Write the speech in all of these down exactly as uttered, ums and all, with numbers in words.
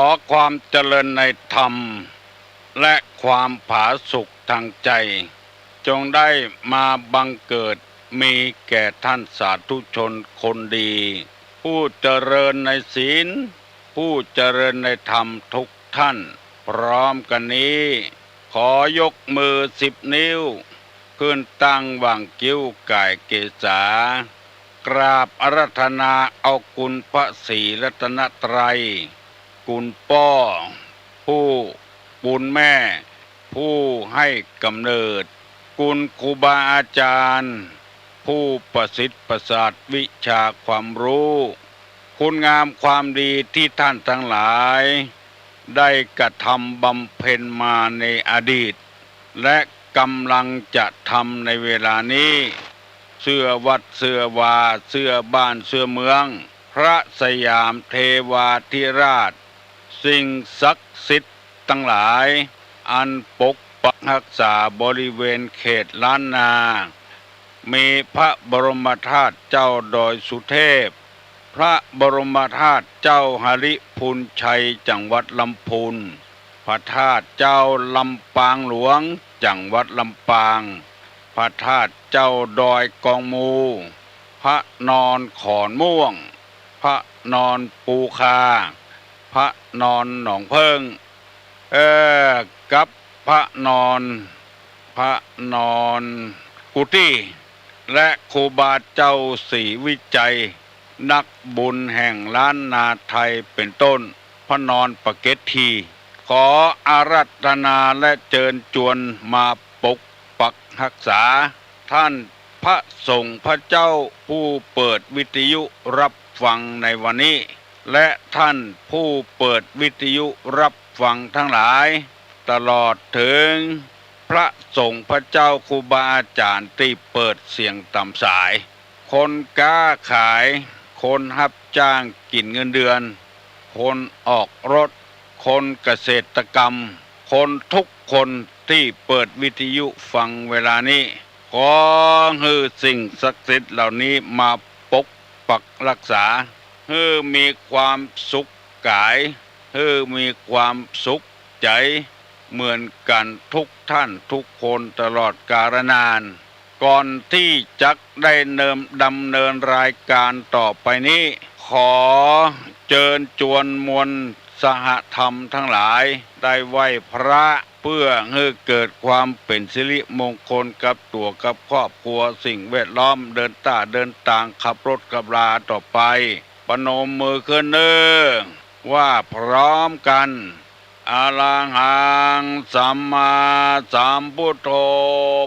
อความเจริญในธรรม และความผาสุกทางใจ จงได้มาบังเกิดมีแก่ท่านสาธุชนคนดี ผู้เจริญในศีล ผู้เจริญในธรรมทุกท่าน พร้อมกันนี้ ขอยกมือสิบนิ้ว ขึ้นตั้งหว่างคิ้วก่ายเกศา กราบอาราธนาเอาคุณพระศรีรัตนตรัย คุณป้อ ผู้ คุณแม่ ผู้ให้กำเนิด คุณครูบาอาจารย์ ผู้ประสิทธิ์ประสาทวิชาความรู้ คุณงามความดีที่ท่านทั้งหลาย ได้กระทำบำเพ็ญมาในอดีต และกำลังจะทำในเวลานี้ เสื้อวัดเสื้อวา เสื้อบ้านเสื้อเมือง พระสยามเทวาธิราช สิ่งศักดิ์สิทธิ์ทั้งหลาย อันปกปักรักษาบริเวณเขตล้านนา มีพระบรมธาตุเจ้าดอยสุเทพ พระบรมธาตุเจ้าหริภุญชัย จังหวัดลำพูน พระธาตุเจ้าลำปางหลวง จังหวัดลำปาง พระธาตุเจ้าดอยกองมู พระนอนขอนม่วง พระนอนปูคา พระนอนหนองเพิ่ง เอ่อ กับพระนอน พระนอนกุฏิ และครูบาเจ้าศรีวิชัย นักบุญแห่งล้านนาไทยเป็นต้น พระนอนปะเก็ตที ขออาราธนาและเจิญจวนมาปกปักรักษา ท่านพระสงฆ์พระเจ้าผู้เปิดวิทยุรับฟังในวันนี้ และท่านผู้เปิดวิทยุรับฟังทั้งหลาย ตลอดถึงพระสงฆ์พระเจ้าครูบาอาจารย์ตี้เปิดเสียงต๋ามสาย คนก๊าขาย คนฮับจ้างกิ๋นเงินเดือน คนออกรถ คนเกษตรกรรม คนทุกคนตี้เปิดวิทยุฟังเวลานี้ ขอหื้อสิ่งศักดิ์สิทธิ์เหล่านี้มาปกปักรักษา หื้อมีความสุขกาย หื้อมีความสุขใจ๋ เหมือนกั๋นทุกท่านทุกคนตลอดกาลนาน ก่อนตี้จักได้เนิมดำเนินรายการต่อไปนี้ ขอเจิญจวนมวลสหธรรมทั้งหลาย ได้ไหว้พระ เพื่อหื้อเกิดความเป๋นสิริมงคลกับตั๋วกับครอบครัว สิ่งแวดล้อม เดินต้าเดินตาง ขับรถขับราต่อไป ประนมมือขึ้นเน้อ ว่าพร้อมกั๋น อะระหังสัมมาสัมพุทโธ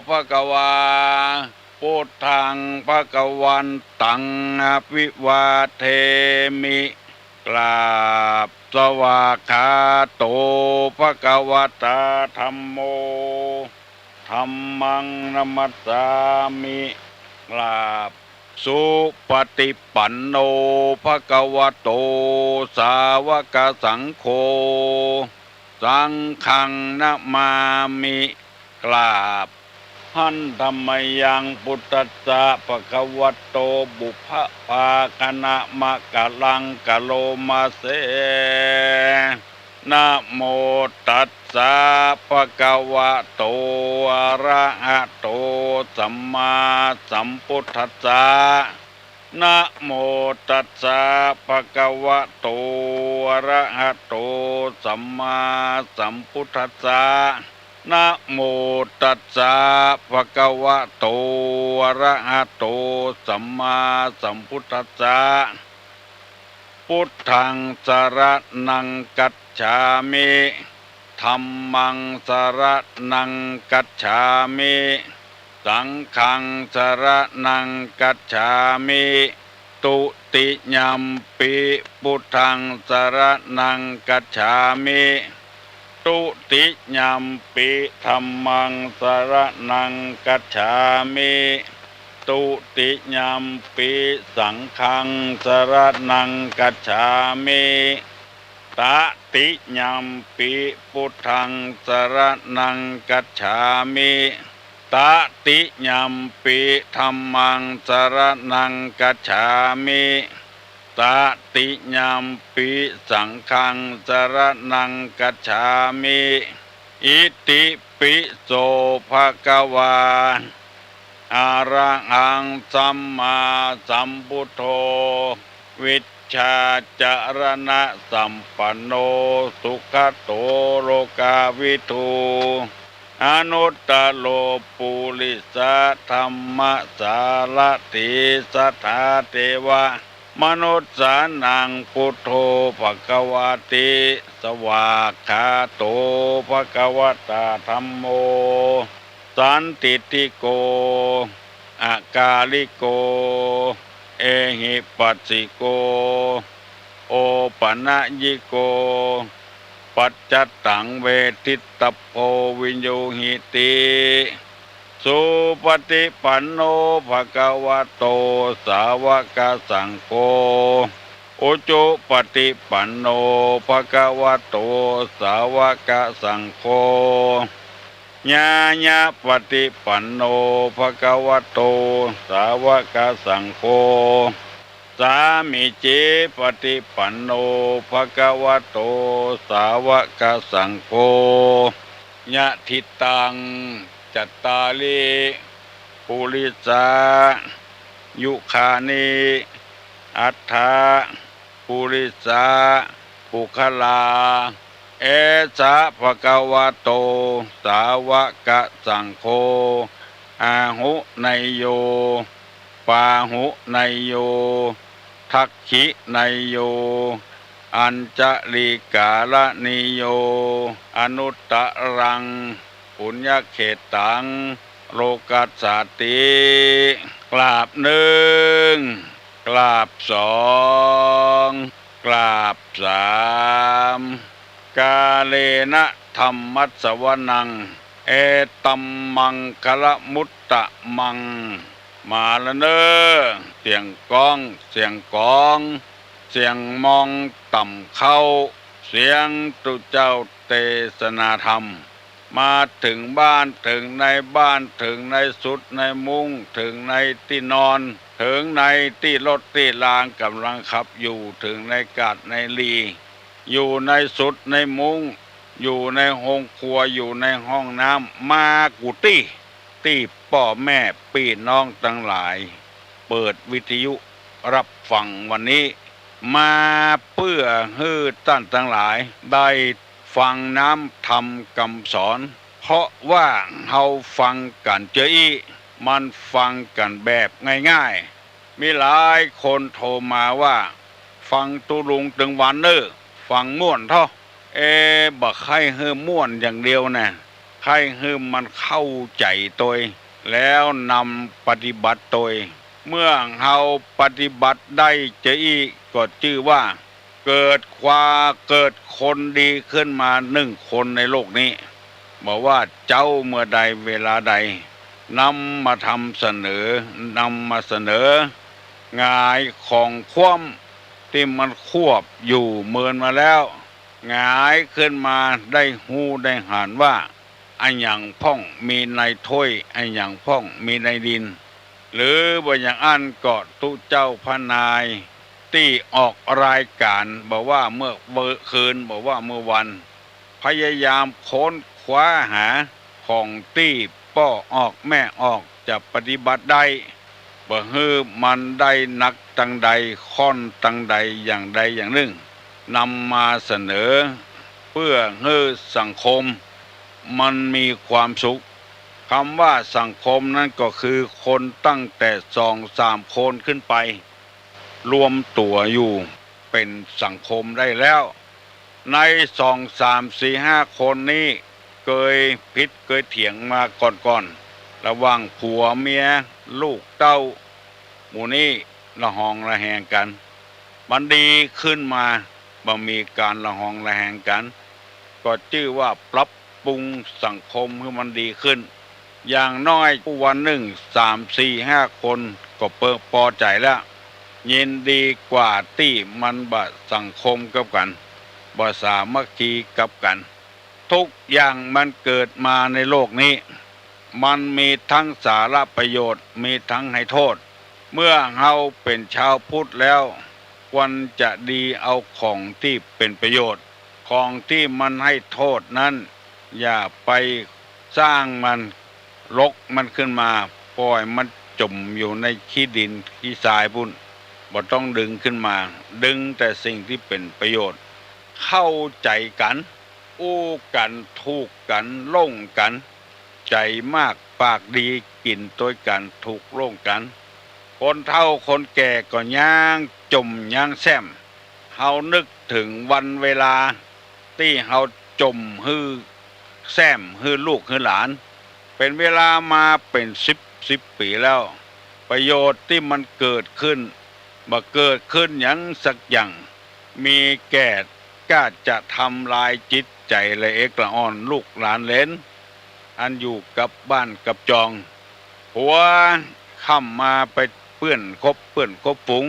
ภะคะวา พุทธังภะคะวันตังอะภิวาเทมิ กราบ สวากขาโตภะคะวะตาธัมโม ธัมมังนะมัสสามิ กราบ สุปฏิปันโนภะคะวะโต สาวกสังโฆ สังฆังนะมามิ กราบ หันธะมะยัง พุทธัสสะภะคะวะโต ปุพพะภาคะนะมะกะลังกะโลมาเส นะโมตัสสะภะคะวะโต อะระหะโต สัมมาสัมพุทธัสสะ นะโมตัสสะภะคะวะโต อะระหะโต สัมมาสัมพุทธัสสะ นะโมตัสสะภะคะวะโต อะระหะโต สัมมาสัมพุทธัสสะ พุทธังสะระณังกัจฉามิ ธัมมังสะระณังกัจฉามิ สังฆังสะระณังกัจฉามิ ตุติยัมปิ พุทธังสะระณังกัจฉามิ ตุติยัมปิ ธัมมังสะระณังกัจฉามิ ตุติยัมปิ สังฆังสะระณังกัจฉามิ ตะติยัมปิ พุทธังสะระณังกัจฉามิ ตะติยัมปิ ธัมมังสะระณังกัจฉามิ ตติยัมปิสังฆังสรณังคัจฉามิ อิติปิโสภะคะวา อะระหังสัมมาสัมพุทโธ วิชชาจรณะสัมปันโน สุขะโตโลกาวิทู อนุตตโรปุริสะธัมมะสารถี สัทธาเทวะมนุสสานัง พุทโธภะคะวะติ สวากขาโตภะคะวะตาธัมโม สันทิฏฐิโก อะกาลิโก เอหิปัสสิโก โอปะนะยิโก ปัจจัตตังเวทิตตะโพ วิญญูหิติ สุปะฏิปันโน ภะคะวะโต สาวะกะสังโฆ อุจุปะฏิปันโน ภะคะวะโต สาวะกะสังโฆ ญาญะปะฏิปันโน ภะคะวะโต สาวะกะสังโฆ สามีจิปะฏิปันโน ภะคะวะโต สาวะกะสังโฆ ยะถิตัง จัตตาริ ปุริสา ยุคานิ อัตถา ปุริสา ปุคคลา เอสะ ภะคะวะโต สาวะกะสังโฆ อาหุเนยโย ปาหุเนยโย ทักขิเนยโย อัญชลีกาละนีโย อนุตตรัง ปุญญเขตตัง โลกัสสาติ กราบนึ่ง กราบสอง กราบสาม กาเลนะธัมมัสสวนัง เอตัมมังคะละมุตตะมัง มาละเน่อ เสียงก้อง เสียงก๋อง เสียงมองต่ำเข้า เสียงตุ๊เจ้าเตสนาธรรม มาเถิงบ้านเถิงในบ้าน เถิงในสุดในมุ้ง เถิงในตี้นอน เถิงในตี้รถตี้รางก๋ำลังขับอยู่ เถิงในกาดในลี อยู่ในสุดในมุ้ง อยู่ในโฮงครัว อยู่ในห้องน้ำ มากู้ตี้ ตี้ป้อแม่ปี้น้องตังหลาย เปิดวิทยุฮับฟังวันนี้ มาเปื้อหื้อต้านตังหลายได้ฟังน้ำธรรมกำสอน เพราะว่าเฮาฟังกั๋นเจออี้ มันฟังกั๋นแบบง่ายๆ มีหลายคนโทรมาว่า ฟังตุ๊ลุงตึงวันเน่อ ฟังม่วนเถาะ เอ บ่ใค่หื้อม่วนอย่างเดียวนะ ใค่หื้อมันเข้าใจ๋ตวย แล้วนำปฏิบัติตวย เมื่อเฮาปฏิบัติได้เจออี้ ก็จื้อว่า เกิดความ เกิดคนดีขึ้นมาหนึ่งคนในโลกนี้ บ่ว่าเจ๊าเมื่อใดเวลาใด นำมาทำเสนอ นำมาเสนอ หงายของคว่ำตี้มันควบอยู่เมินมาแล้ว หงายขึ้นมาได้ฮู้ได้หันว่า อะหยังพ่องมีในถ้วย อะหยังพ่องมีในดิน หรือบ่อย่างอั้นก็ตุ๊เจ้าพระนายตี้ออกรายก๋าน บ่ว่าเมื่อคืน บ่ว่าเมื่อวัน พยายามค้นคว้าหาของตี้ป้อออกแม่ออกจะปฏิบัติได้ บ่หื้อมันได้หนักตังใด ค่อนตังใดอย่างใดอย่างนึ่ง นำมาเสนอ เปื้อหื้อสังคมมันมีความสุข กำว่าสังคมนั้นก็คือคนตั้งแต่สองสามคนขึ้นไป รวมตั๋วอยู่เป๋นสังคมได้แล้ว ในสองสามสี่ห้าคนนี้เกยผิดเกยเถียงมาก่อนๆ ระหว่างผัวเมีย ลูกเต้า หมู่นี้ละหองละแหงกั๋น มันดีขึ้นมา บ่มีก๋านละหองละแหงกั๋น ก็จื้อว่าปรับปรุงสังคมหื้อมันดีขึ้น อย่างน้อยวันนึ่งสามสี่ห้าคนก็เปิงปอใจ๋แล้ว ยินดีกว่าตี้มันบ่สังคมกับกั๋น บ่สามัคคีกับกั๋น ทุกอย่างมันเกิดมาในโลกนี้ มันมีทั้งสาระประโยชน์ มีทั้งให้โทษ เมื่อเฮาเป๋นชาวพุทธแล้ว ควรจะดีเอาของตี้เป๋นประโยชน์ ของตี้มันหื้อโต้ษนั้น อย่าไปสร้างมัน รกมันขึ้นมา ป่อยมันจ๋มอยู่ในขี้ดินขี้ทรายปู้น บ่ต้องดึงขึ้นมา ดึงแต่สิ่งตี้เป๋นประโยชน์ เข้าใจ๋กั๋น อู้กั๋น ถูกกั๋น ล่งกั๋น ใจ๋มากปากดี กิ๋นตวยกั๋น ถูกล่งกั๋น คนเฒ่าคนแก่ก็ยังจ๋มยังแส้ม เฮานึกเถิงวันเวลาตี้เฮาจ๋มหื้อแส้มหื้อลูกหื้อหลาน เป๋นเวลามาเป๋นสิบสิบปี๋แล้ว ประโยชน์ตี้มันเกิดขึ้น บ่เกิดขึ้นหยังสักอย่าง มีแก่กล้าจะทำลายจิตใจ๋ละเอกละอ่อนลูกหลานเหลน อันอยู่กับบ้านกับจอง หัวค่ำมาไปเปื้อนคบเปื้อนคบฝูง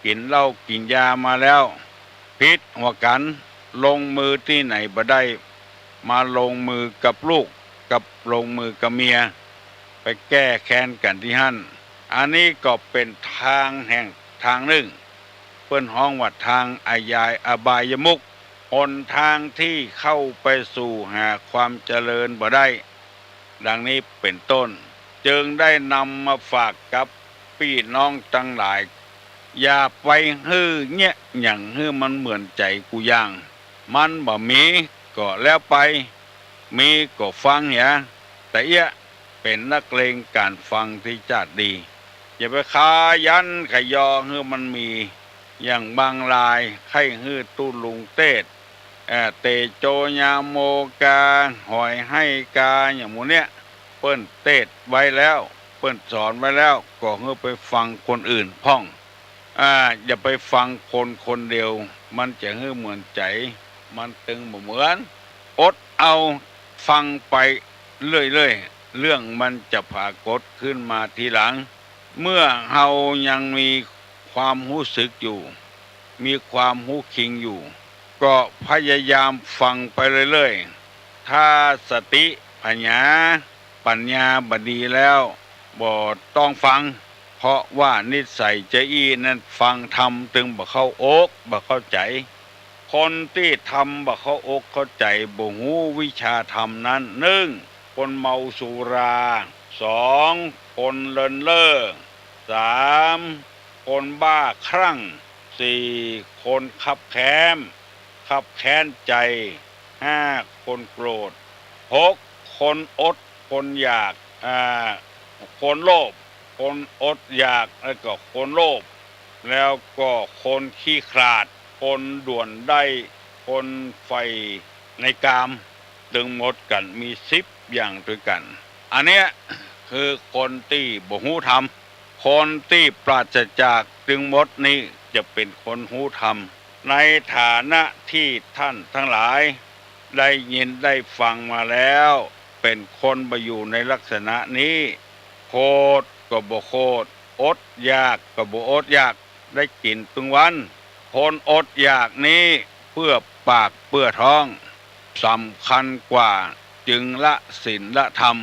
กิ๋นเหล้ากิ๋นยามาแล้ว ผิดหัวกั๋น ลงมือตี้ไหนบ่ได้ มาลงมือกับลูก กับลงมือกับเมีย ไปแก้แค้นกั๋นตี้หั้น อันนี้ก็เป๋นตางแห่งตางนึ่ง เปิ้นฮ้องว่าตางอยายอบายมุข หนตางตี้เข้าไปสู่หาความเจริญบ่ได้ ดังนี้เป๋นต้น จึงได้นำมาฝากกับปี้น้องตังหลาย อย่าไปหื้อเยียะหยังหื้อมันเหมือนใจ๋กูอย่าง มันบ่มีก็แล้วไป มีก็ฟังเหีย ตะเอี้ยะ เป๋นนักเลงก๋านฟังตี้จาดดี อย่าไปขยันขยอหื้อมันมี อย่างบางรายใค่หื้อตุ๊ลุงเตสน์ เอ่อ เตโจญาโมกา หอยไห้กา อย่างหมู่เนี้ย เปิ้นเตสน์ไว้แล้ว เปิ้นสอนไว้แล้ว ก็หื้อไปฟังคนอื่นพ่อง อ่า อย่าไปฟังคนคนเดียว มันจะหื้อเหมือนใจ๋ มันตึงบ่เหมือน อดเอา ฟังไปเรื่อยๆ เรื่องมันจะผากฏขึ้นมาทีหลัง เมื่อเฮายังมีความฮู้สึกอยู่ มีความฮู้คิงอยู่ ก็พยายามฟังไปเรื่อยๆ ถ้าสติผญา ปั๋ญญาบ่ดีแล้ว บ่ต้องฟัง เพราะว่านิสัยจาอี้นั้นฟังธรรมตึงบ่เข้าอก บ่เข้าใจ๋ คนตี้ธรรมบ่เข้าอกเข้าใจ๋ บ่ฮู้วิชาธรรมนั้น นึ่ง คนเมาสุรา สอง คนเลินเล่อ สาม คนบ้าคลั่ง สี่ คนคับแค้น คับแค้นใจ๋ ห้า คนโกรธ หก คนอด คนอยาก อ่า คนโลภ คนอดอยาก แล้วก็คนโลภ แล้วก็คนขี้ขลาด คนด่วนได้ คนใฝ่ในกาม ตึงหมดกั๋นมีสิบอย่างตวยกั๋น อันเนี้ยคือคนตี้บ่ฮู้ธรรม คนตี้ปราศจากตึงหมดนี้จะเป๋นคนฮู้ธรรม ในฐานะตี้ต้านตังหลายได้ยินได้ฟังมาแล้ว เป๋นคนบ่อยู่ในลักษณะนี้ โขดก็บ่โขด อดอยากก็บ่อดอยาก ได้กิ๋นตึงวัน คนอดอยากนี้เปื้อปากเปื้อท้อง สำคัญกว่า จึงละศีลละธรรม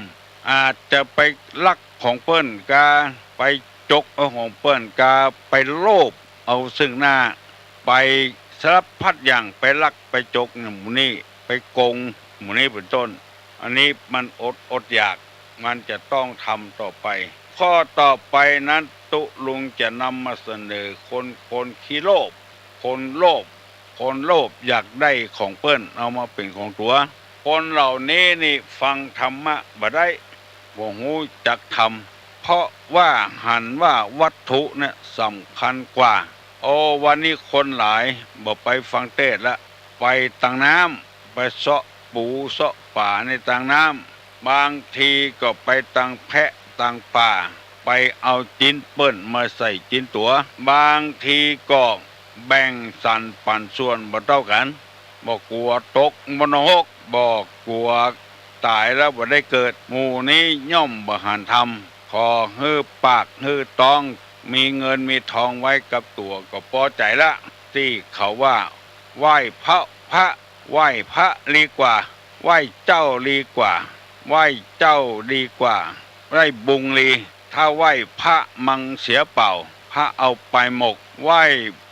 อาจจะไปลักของเปิ้นกา ไปจกเอาของเปิ้นกา ไปโลภเอาซึ่งหน้า ไปสารพัดอย่าง ไปลักไปจกหมู่นี้ ไปโกงหมู่นี้เป๋นต้น อันนี้มันอดอดอยาก มันจะต้องทำต่อไป ข้อต่อไปนั้นตุ๊ลุงจะนำมาเสนอคนคนขี้โลภ คนโลภ คนโลภอยากได้ของเปิ้นเอามาเป๋นของตั๋ว คนเหล่านี้นี่ฟังธรรมะบ่ได้ บ่ฮู้จักธรรม เพราะว่าหันว่าวัตถุเนี่ยสำคัญกว่า โอ้ วันนี้คนหลายบ่ไปฟังเตสน์ละ ไปตางน้ำ ไปเซาะปูเซาะป๋าในตางน้ำ บางทีก็ไปตางแพะตางป่า ไปเอาจิ๊นเปิ้นมาใส่จิ๊นตั๋ว บางทีก็แบ่งสรรปันส่วนบ่เต้ากั๋น บ่กั๋วตกมรณะ บ่กั๋วต๋ายแล้วบ่ได้เกิด หมู่นี้ย่อมบ่หันธรรม ขอหื้อปากหื้อต๊อง มีเงินมีทองไว้กับตั๋วก็ปอใจ๋ละ ตี้เขาว่า ไหว้พระ พระ ไหว้พระดีกว่า ไหว้เจ้าดีกว่า ไหว้เจ้าดีกว่า ได้บุญดี ถ้าไหว้พระมังเสียเปล่า พระเอาไปหมก ไหว้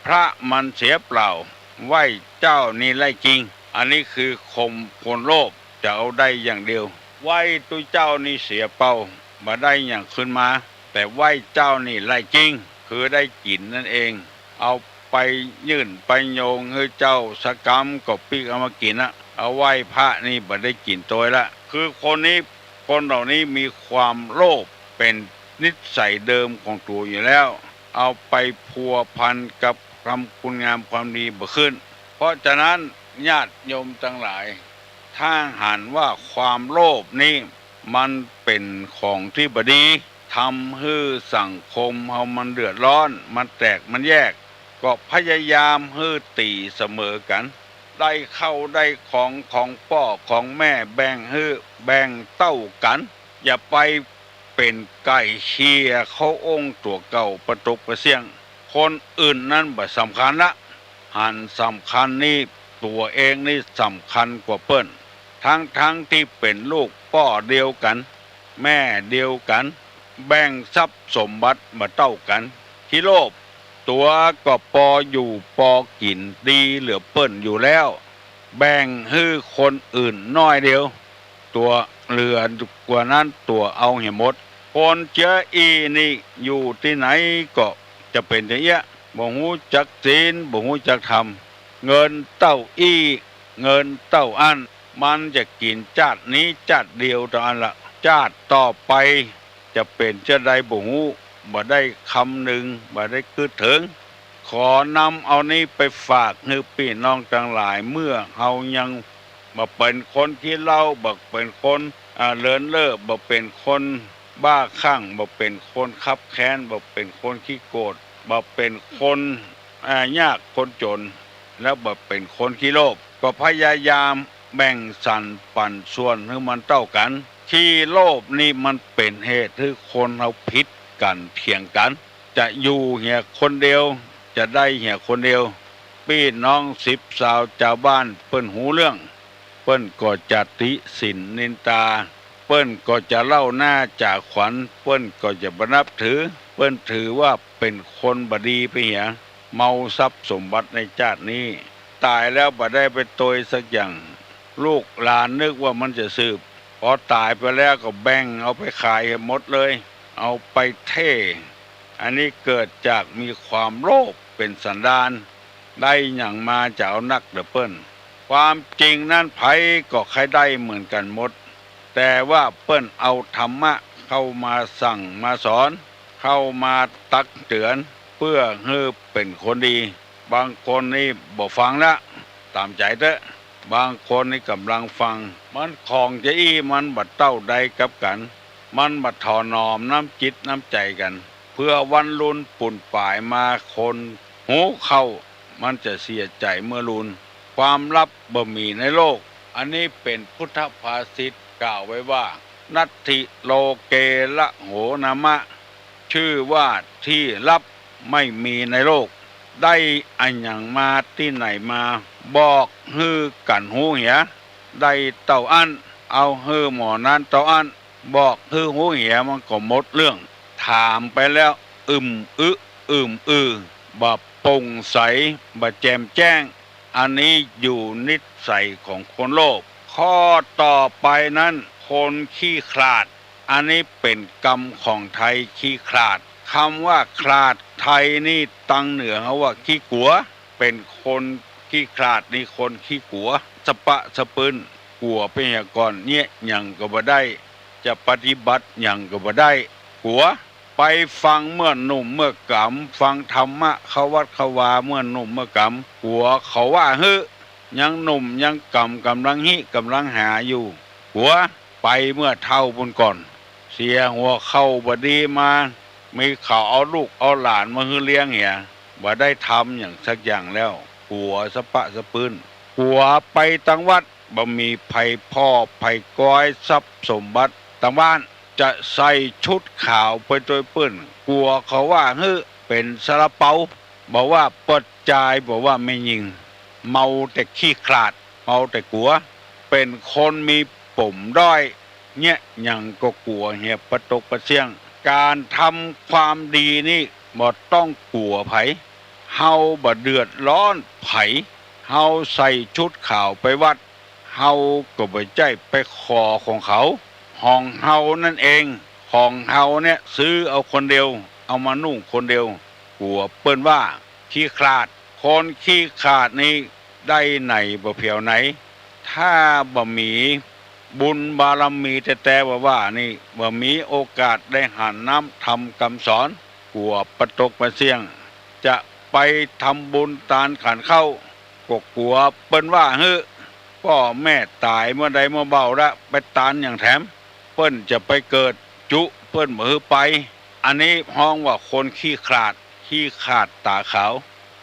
พระมันเสียเปล่า ไหว้เจ้านี่ไร้จริง อันนี้คือคมคนโลภ จะเอาได้อย่างเดียว ไหว้ตุ๊เจ้านี่เสียเปล่า บ่ได้หยังคืนมา แต่ไหว้เจ้านี่ไร้จริง คือได้กิ๋นนั่นเอง เอาไปยื่นไปโยงหื้อเจ้าสักกำก็ปิ๊กเอามากิ๋นนะ เอาไหว้พระนี่บ่ได้กิ๋นตวยละ คือคนนี้ คนเหล่านี้มีความโลภเป๋นนิสัยเดิมของตั๋วอยู่แล้ว เอาไปพัวพันกับกำคุณงามความดีบ่ขึ้น เพราะฉะนั้นญาติโยมตังหลาย ถ้าหันว่าความโลภนี่มันเป๋นของตี้บ่ดี ทำหื้อสังคมเฮามันเดือดร้อน มันแตกมันแยก ก็พยายามหื้อตี๋เสมอกั๋น ได้ข้าวได้ของ ของป้อของแม่แบ่งหื้อ แบ่งเต้ากั๋น อย่าไปเป๋นไก่เคียเข้าองตั๋วเก่าปะตกปะเสี้ยง คนอื่นนั้นบ่สำคัญละ หันสำคัญนี่ตั๋วเองนี่สำคัญกว่าเปิ้น ทั้งๆ ตี้เป๋นลูกป้อเดียวกั๋น แม่เดียวกั๋น แบ่งทรัพย์สมบัติบ่เต้ากั๋น ขี้โลภ ตั๋วก็ปออยู่ปอกิ๋นดีเหลือเปิ้นอยู่แล้ว แบ่งหื้อคนอื่นน้อยเดียว ตั๋วเหลือกว่านั้นตั๋วเอาเหียหมด คนเจื้ออี้นี่อยู่ตี้ไหนก็จะเป๋นจะเอี้ย บ่ฮู้จักศีล บ่ฮู้จักธรรม เงินเต้าอี้ เงินเต้าอั้น มันจะกิ๋นจาตินี้จาติเดียวเต้าอั้นละ จาติต่อไปจะเป๋นจาติใดบ่ฮู้ บ่ได้คำนึง บ่ได้กึ๊ดเถิง ขอนำเอานี้ไปฝากหื้อปี้น้องตังหลาย เมื่อเฮายังบ่เป๋นคนขี้เหล้า บ่เป๋นคน อ่า เลินเล่อ บ่เป๋นคนบ้าคลั่ง บ่เป๋นคนคับแค้น บ่เป๋นคนขี้โกรธ บ่เป๋นคน อ่า ยากคนจ๋น แล้วบ่เป๋นคนขี้โลภ ก็พยายามแบ่งสรรปันส่วนหื้อมันเต้ากั๋น ขี้โลภนี่มันเป๋นเหตุหื้อคนเฮาผิดกั๋นเถียงกั๋น จะอยู่เหียคนเดียว จะได้เหียคนเดียว ปี้น้องสิบสาวจาวบ้านเปิ้นฮู้เรื่อง เปิ้นก็จะติฉิ่นนินตา เปิ้นก็จะเล่าหน้าจ๋าขวัญ เปิ้นก็จะบ่นับถือ เปิ้นถือว่าเป๋นคนบ่ดีไปเหีย เมาทรัพย์สมบัติในจาตินี้ ต๋ายแล้วบ่ได้ไปตวยสักอย่าง ลูกหลานนึกว่ามันจะสืบ ปอต๋ายไปแล้วก็แบ่งเอาไปขายหมดเลย เอาไปเท่ อันนี้เกิดจากมีความโลภเป๋นสันดาน ได้หยังมาจะเอานักเตื้อเปิ้น ความจริงนั้นใผก็ใค่ได้เหมือนกั๋นหมด แต่ว่าเปิ้นเอาธรรมะเข้ามาสั่งมาสอน เข้ามาตักเตื๋อน เปื้อหื้อเป๋นคนดี บางคนนี่บ่ฟังละ ต๋ามใจ๋เต๊อะ บางคนนี่ก่ำลังฟัง มันของจะอี้มันบ่เต้าใดกับกั๋น มันบ่ถนอมน้ำจิตน้ำใจ๋กั๋น เปื้อวันลุนปูนป๋ายมาคนฮู้เข้า มันจะเสียใจ๋เมื่อลุน ความลับบ่มีในโลก อันนี้เป๋นพุทธภาษิตกล่าวไว้ว่า นัตถิโลเกละโหนามะ ชื่อว่าตี้ลับไม่มีในโลก ได้อะหยังมาตี้ไหนมา บอกหื้อกั๋นฮู้เหีย ได้เต้าอั้น เอาหื้อหมอนั้นเต้าอั้น บอกหื้อฮู้เหียมันก็หมดเรื่อง ถามไปแล้วอึ่มอึะอึ่มอือ บ่โป่งใส บ่แจ่มแจ้ง อันนี้อยู่นิสัยของคนโลภ ข้อต่อไปนั้น คนขี้ขลาด อันนี้เป๋นกำของไทยขี้ขลาด กำว่าขลาดไทยนี่ตังเหนือเฮาว่าขี้กั๋ว เป๋นคนขี้ขลาดนี่คนขี้กั๋ว สะปะสะปื้น กั๋วไปเหียก่อน เยียะหยังก็บ่ได้ จะปฏิบัติหยังก็บ่ได้ กั๋ว ไปฟังเมื่อหนุ่มเมื่อกำ ฟังธรรมะเข้าวัดเข้าวาเมื่อหนุ่มเมื่อกำ กั๋วเขาว่าหื้อ ยังหนุ่มยังกำ ก่ำลังฮิก่ำลังหาอยู่ กั๋ว ไปเมื่อเฒ่าปู้นก่อน เสียหัวเข้าบ่ดีมา มีเขาเอาลูกเอาหลานมาหื้อเลี้ยงเหีย บ่ได้ทำหยังสักอย่างแล้ว กั๋วสะปะสะปื้น กั๋วไปตังวัด บ่มีใผผ่อใผก๊อยทรัพย์สมบัติตังบ้าน จะใส่ชุดขาวไปตวยปื้น กั๋วเขาว่าหื้อ เป๋นซาลาเปา บ่ว่าป้อจาย บ่ว่าแม่ญิง เมาแต่ขี้ขลาด เมาแต่กั๋ว เป๋นคนมีป๋มด้อย เยียะหยังก็กั๋วเหียปะตกปะเสี้ยง ก๋านทำความดีนี่บ่ต้องกั๋วใผ เฮาบ่เดือดร้อนใผ เฮาใส่ชุดขาวไปวัด เฮาก็บ่ใจ้ไปขอของเขา ของเฮานั้นเอง ของเฮาเนี่ยซื้อเอาคนเดียว เอามานุ่งคนเดียว กั๋วเปิ้นว่าขี้ขลาด คนขี้ขลาดนี่ได้ไหนบ่เผียวไหน ถ้าบ่มีบุญบารมีแต๊ๆ ว่าๆ นี่ บ่มีโอกาสได้หันน้ำธรรมกำสอน กั๋วปะตกปะเสี้ยง จะไปทำบุญตานขันข้าว ก็กั๋วเปิ้นว่าหื้อ ป้อแม่ต๋ายเมื่อใดเมื่อเบ้าละ ไปตานหยังแถม เปิ้นจะไปเกิดจุ เปิ้นบ่หื้อไป อันนี้ฮ้องว่าคนขี้ขลาด ขี้ขลาดต๋าขาว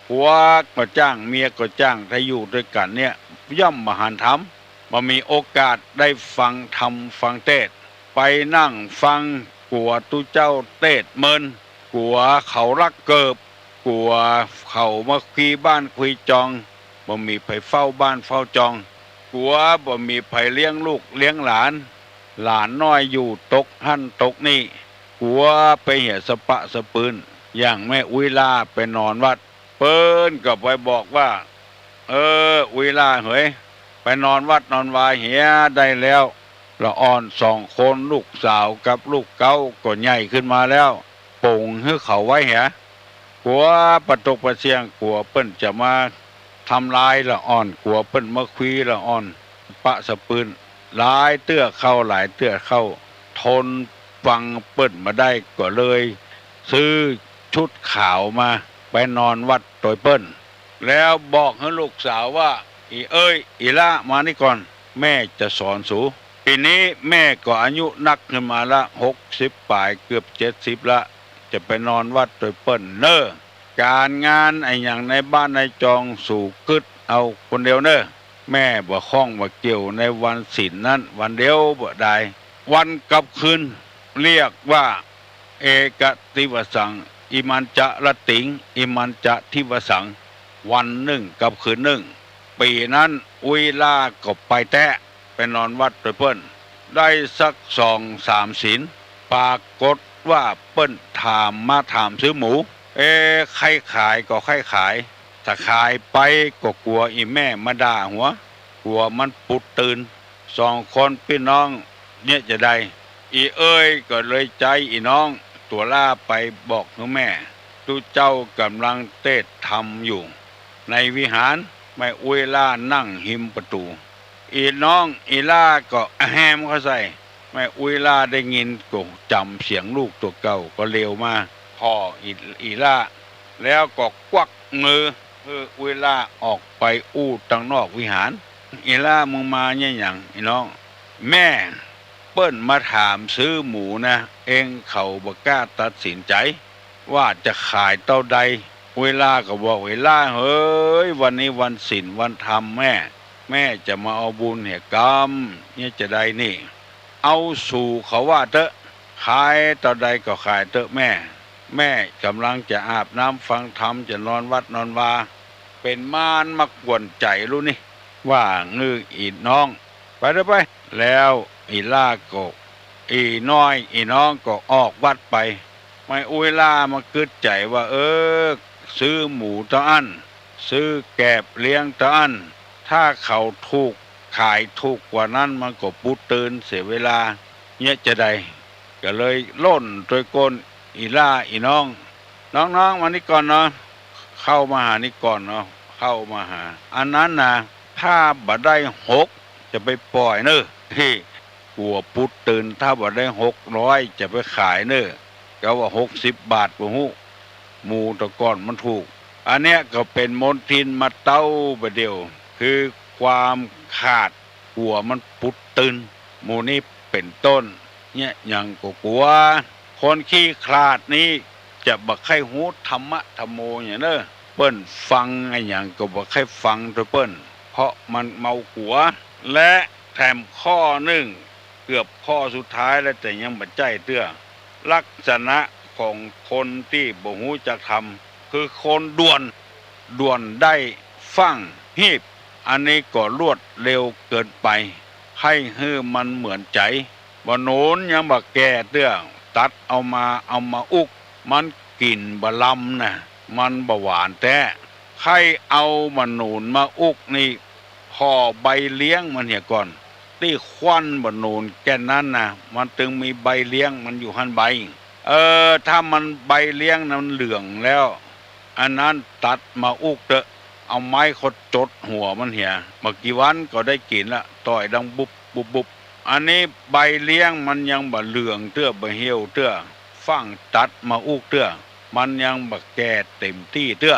ผัวก็จ้าง เมียก็จ้าง ถ้าอยู่ตวยกั๋นเนี่ย ย่อมบ่หันธรรม บ่มีโอกาสได้ฟังธรรมฟังเตสน์ ไปนั่งฟัง กั๋วตุ๊เจ้าเตสน์เมิน กั๋วเขาลักเกิบ กั๋วเขามาคุยบ้านคุยจอง บ่มีใผเฝ้าบ้านเฝ้าจอง กั๋วบ่มีใผเลี้ยงลูกเลี้ยงหลาน หลานน้อยอยู่ตกหั้นตกนี่ กั๋วไปเหียสะปะสะปืน อย่างแม่อุ๊ยล่าไปนอนวัด เปิ้นก็ไปบอกว่า เออ อุ๊ยล่าเหย ไปนอนวัดนอนวาเหียได้แล้ว ละอ่อนสองคน ลูกสาวกับลูกเก๊าก็ใหญ่ขึ้นมาแล้ว ป๋งหื้อเขาไว้เหีย กั๋วปะตกปะเสี้ยง กั๋วเปิ้นจะมาทำลายละอ่อน กั๋วเปิ้นมาคุยละอ่อน ปะสะปืน หลายเตื้อเข้า หลายเตื้อเข้า ทนฟังเปิ้นบ่ได้ ก็เลยซื้อชุดขาวมา ไปนอนวัดตวยเปิ้น แล้วบอกหื้อลูกสาวว่า อี่เอ้ย อี่ล่า มานี่ก่อน แม่จะสอนสู ปี๋นี้แม่ก็อายุนักขึ้นมาละ หกสิบป๋าย เกือบเจ็ดสิบละ จะไปนอนวัดตวยเปิ้นเน่อ ก๋านงานอะหยังในบ้านในจองสูกึ๊ดเอาคนเดียวเน่อ แม่บ่ข้องบ่เกี่ยวในวันศีลนั้นวันเดียวบ่ดาย วันกับคืน เรียกว่า เอกะทิวสัง อิมัญจะรัตติง อิมัญจะทิวสัง วันนึ่งกับคืนนึ่ง ปี๋นั้นอุ๊ยล่าก็ไปแต๊ ไปนอนวัดตวยเปิ้น ได้สักสองสามศีล ปรากฏว่าเปิ้นถาม มาถามซื้อหมู เอ ใค่ขายก็ใค่ขาย ถ้าขายไปก็กั๋วอี่แม่มาด่าหัว กั๋วมันปุดตื่น สองคนปี้น้องเนี่ยจะใด อี่เอ้ยก็เลยใจ๊อี่น้องตั๋วล่าไปบอกหื้อแม่ ตุ๊เจ้าก่ำลังเตสน์ธรรมอยู่ในวิหาร แม่อุ๊ยล่านั่งฮิมประตู๋ อี่น้องอี่ล่าก็อะแฮมเข้าใส่ แม่อุ๊ยล่าได้ยินก็จ๋ำเสียงลูกตั๋วเก่าก็เหลียวมาผ่ออี่ อี่ล่า แล้วก็กวักมือหื้ออุ๊ยล่าออกไปอู้ตังนอกวิหาร อี่ล่า มึงมาเนี่ยหยัง อี่น้อง แม่ เปิ้นมาถามซื้อหมูนะ เองเขาบ่กล้าตัดสินใจ๋ ว่าจะขายเต้าใด อุ๊ยล่าก็บอก อี่ล่าเหย วันนี้วันศีลวันธรรมแม่ แม่จะมาเอาบุญเหียกำ เนี่ยจะใดนี่ เอาสู่เขาว่าเต๊อะ ขายเต้าใดก็ขายเต๊อะแม่ แม่ก่ำลังจะอาบน้ำฟังธรรม จะนอนวัดนอนวา เป๋นมารมากวนใจ๋ลูกนี่ ว่าหื้ออี่น้อง ไปเต๊อะไป แล้วอี่ล่าก็ อี่น้อยอี่น้องก็ออกวัดไป แม่อุ๊ยล่ามากึ๊ดใจ๋ว่า เออ ซื้อหมูเต้าอั้น ซื้อแกบเลี้ยงเต้าอั้น ถ้าเขาถูก ขายถูกกว่านั้นมันก็ปุดตื่นเสียเวลา เนี่ยจะใด ก็เลยล่นตวยก้นอี่ล่า อี่น้อง น้องๆ มานี่ก่อนเนาะ เข้ามาหานี่ก่อนเนาะ เข้ามาหา อันนั้นนะ ถ้าบ่ได้หก จะไปป่อยเน่อ เฮ้ กั๋วปุดตื่น ถ้าบ่ได้หกร้อย จะไปขายเน่อ ก็ว่าหกสิบบาทบ่ฮู้ หมู่แต่ก่อนมันถูก อันเนี้ยก็เป๋นมนทินมาเต๊าบ่าเดี่ยว คือความขลาด กั๋วมันปุดตื่น หมู่นี้เป๋นต้น เนี่ยหยังก็กั๋ว คนขี้ขลาดนี้จะบ่ใค่ฮู้ธรรมะธัมโมหยังเน่อ เปิ้นฟังอะหยังก็บ่ใค่ฟังตวยเปิ้น เพราะมันเมากั๋ว และแถมข้อนึ่ง เกือบข้อสุดท้ายแล้ว แต่ยังบ่ใจ้เตื้อ ลักษณะของคนตี้บ่ฮู้จักธรรม คือคนด่วน ด่วนได้ฟั่งฮีบ อันนี้ก็รวดเร็วเกินไป ใค่หื้อมันเหมือนใจ๋ บ่หนุนยังบ่แก่เตื้อ ตัดเอามา เอามาอุ๊ก มันกิ๋นบ่ลำนะ มันบ่หวานแต๊ ใค่เอาบ่าหนุนมาอุ๊กนี่ ผ่อใบเลี้ยงมันเหียก่อน ตี้ควันบ่าหนุนแก่นนั้นนะ มันตึงมีใบเลี้ยงมันอยู่หั้นใบ เออ ถ้ามันใบเลี้ยงนั้นเหลืองแล้ว อันนั้นตัดมาอุ๊กเต๊อะ เอาไม้ขดจดหัวมันเหีย บ่กี่วันก็ได้กิ๋นละ ต่อยดังบุบบุบบุบ อันนี้ใบเลี้ยงมันยังบ่เหลืองเตื้อ บ่เหี่ยวเตื้อ ฟั่งตัดมาอุ๊กเตื้อ มันยังบ่แก่เต๋มตี้เตื้อ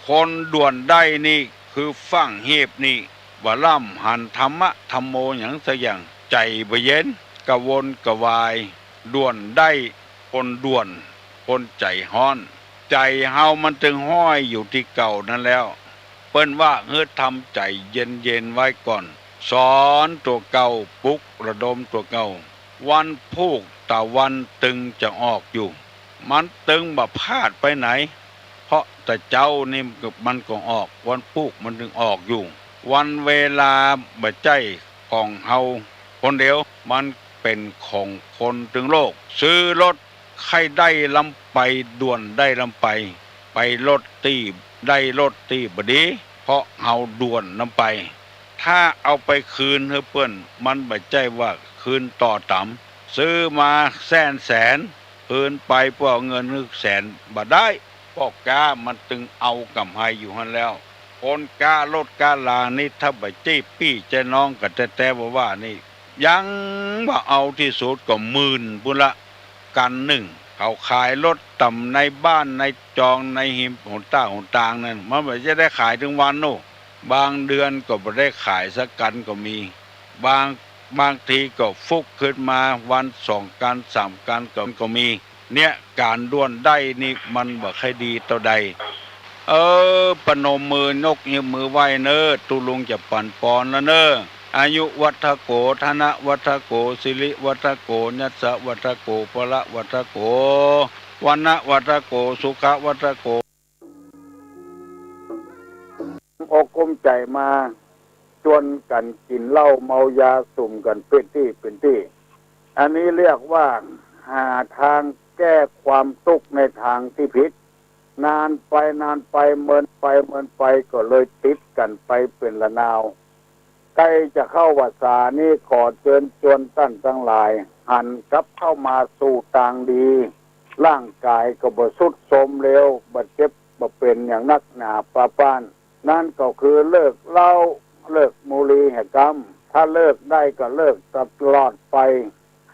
คนด่วนได้นี่คือฟั่งเฮบนี่ บ่ร่ำหันธรรมะธัมโมหยังสักอย่าง ใจ๋บ่เย็น กระวนกระวาย ด่วนได้ คนด่วน คนใจ๋ฮ้อน ใจ๋เฮามันตึงห้อยอยู่ตี้เก่านั้นแล้ว เปิ้นว่าหื้อทำใจ๋เย็นๆ ไว้ก่อน สอนตั๋วเก่า ปลุกระดมตั๋วเก่า วันพูกตะวันตึงจะออกอยู่ มันตึงบ่พลาดไปไหน เพราะตะเจ๊านี่มันก็ออก วันพูกมันตึงออกอยู่ วันเวลาบ่ใจ้ของเฮาคนเดียว มันเป๋นของคนตึงโลก ซื้อรถใค่ได้ลำไป ด่วนได้ลำไป ไปรถตี้ ได้รถตี้บ่ดี เพราะเฮาด่วนลำไป ถ้าเอาไปคืนหื้อเปิ้น มันบ่ใจ้ว่าคืนต่อต๋ำ ซื้อมาแสนแสน คืนไปเปื้อเอาเงินหื้อแสนบ่ได้ ป้อก๊ามันตึงเอาก่ำไฮอยู่หั้นแล้ว คนก๊ารถก๊ารานี่ ถ้าบ่ใจ้ปี้ใจ้น้องกั๋นแต๊ๆ บ่ว่านี่ ยังบ่เอาตี้สุดก็หมื่นปู้นละ กั๋นนึ่ง เขาขายรถต่ำในบ้านในจองในฮิมหนต้าหนตางนั้น มันบ่ใจ้ได้ขายตึงวันโน่ บางเดือนก็บ่ได้ขายสักกั๋นก็มี บาง บางทีก็ฟุกขึ้นมาวันสองกั๋นสามกั๋นก็ ก็มี เนี่ย ก๋านด่วนได้นี่มันบ่ใค่ดีเต้าใด เออ ประนมมือยกนิ้วมือไหว้เน่อ ตุ๊ลุงจะปั๋นปอนแล้วเน่อ อายุวัฒโก ธนวัฒโก สิริวัฒโก ยัสสะวัฒโก พละวัฒโก วรรณวัฒโก สุขวัฒโก อกกุ้มใจ๋มา จวนกั๋นกิ๋นเหล้าเมายาสุมกั๋นเป๋นตี้เป๋นตี้ อันนี้เรียกว่าหาตางแก้ความตุ๊กข์ในตางตี้ผิด นานไปนานไป เมินไปเมินไป ก็เลยติดกั๋นไปเป๋นระนาว ใก้จะเข้าพรรษานี้ ขอเจิญจวนต้านตังหลาย หันกลับเข้ามาสู่ตางดี ร่างก๋ายก็บ่ทรุดโทรมเร็ว บ่เจ็บบ่เป๋นอย่างนักหนาปาป๊าน นั้นก็คือเลิกเหล้า เลิกบุหรี่เหียกำ ถ้าเลิกได้ก็เลิกตลอดไป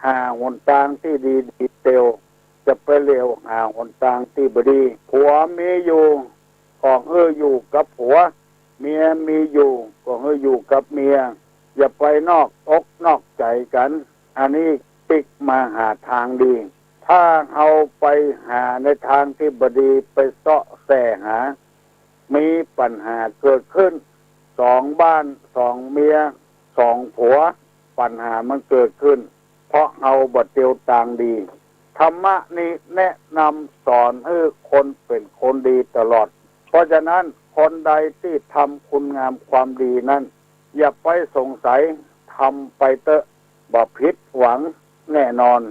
หาหนตางตี้ดีๆ เตียว จะไปเหลียวหาหนตางตี้บ่ดี ผัวมีอยู่ ก็หื้ออยู่กับผัว เมียมีอยู่ ก็หื้ออยู่กับเมีย อย่าไปนอกอกนอกใจ๋กั๋น อันนี้ปิ๊กมาหาตางดี ถ้าเฮาไปหาในตางตี้บ่ดี ไปเซาะแสหา มีปัญหาเกิดขึ้น สองบ้าน สองเมีย สองผัว ปัญหามันเกิดขึ้น เพราะเฮาบ่เตียวตางดี ธรรมะนี้แนะนำสอนหื้อคนเป๋นคนดีตลอด เพราะฉะนั้นคนใดตี้ทำคุณงามความดีนั้น อย่าไปสงสัย ทำไปเต๊อะ บ่ผิดหวังแน่นอน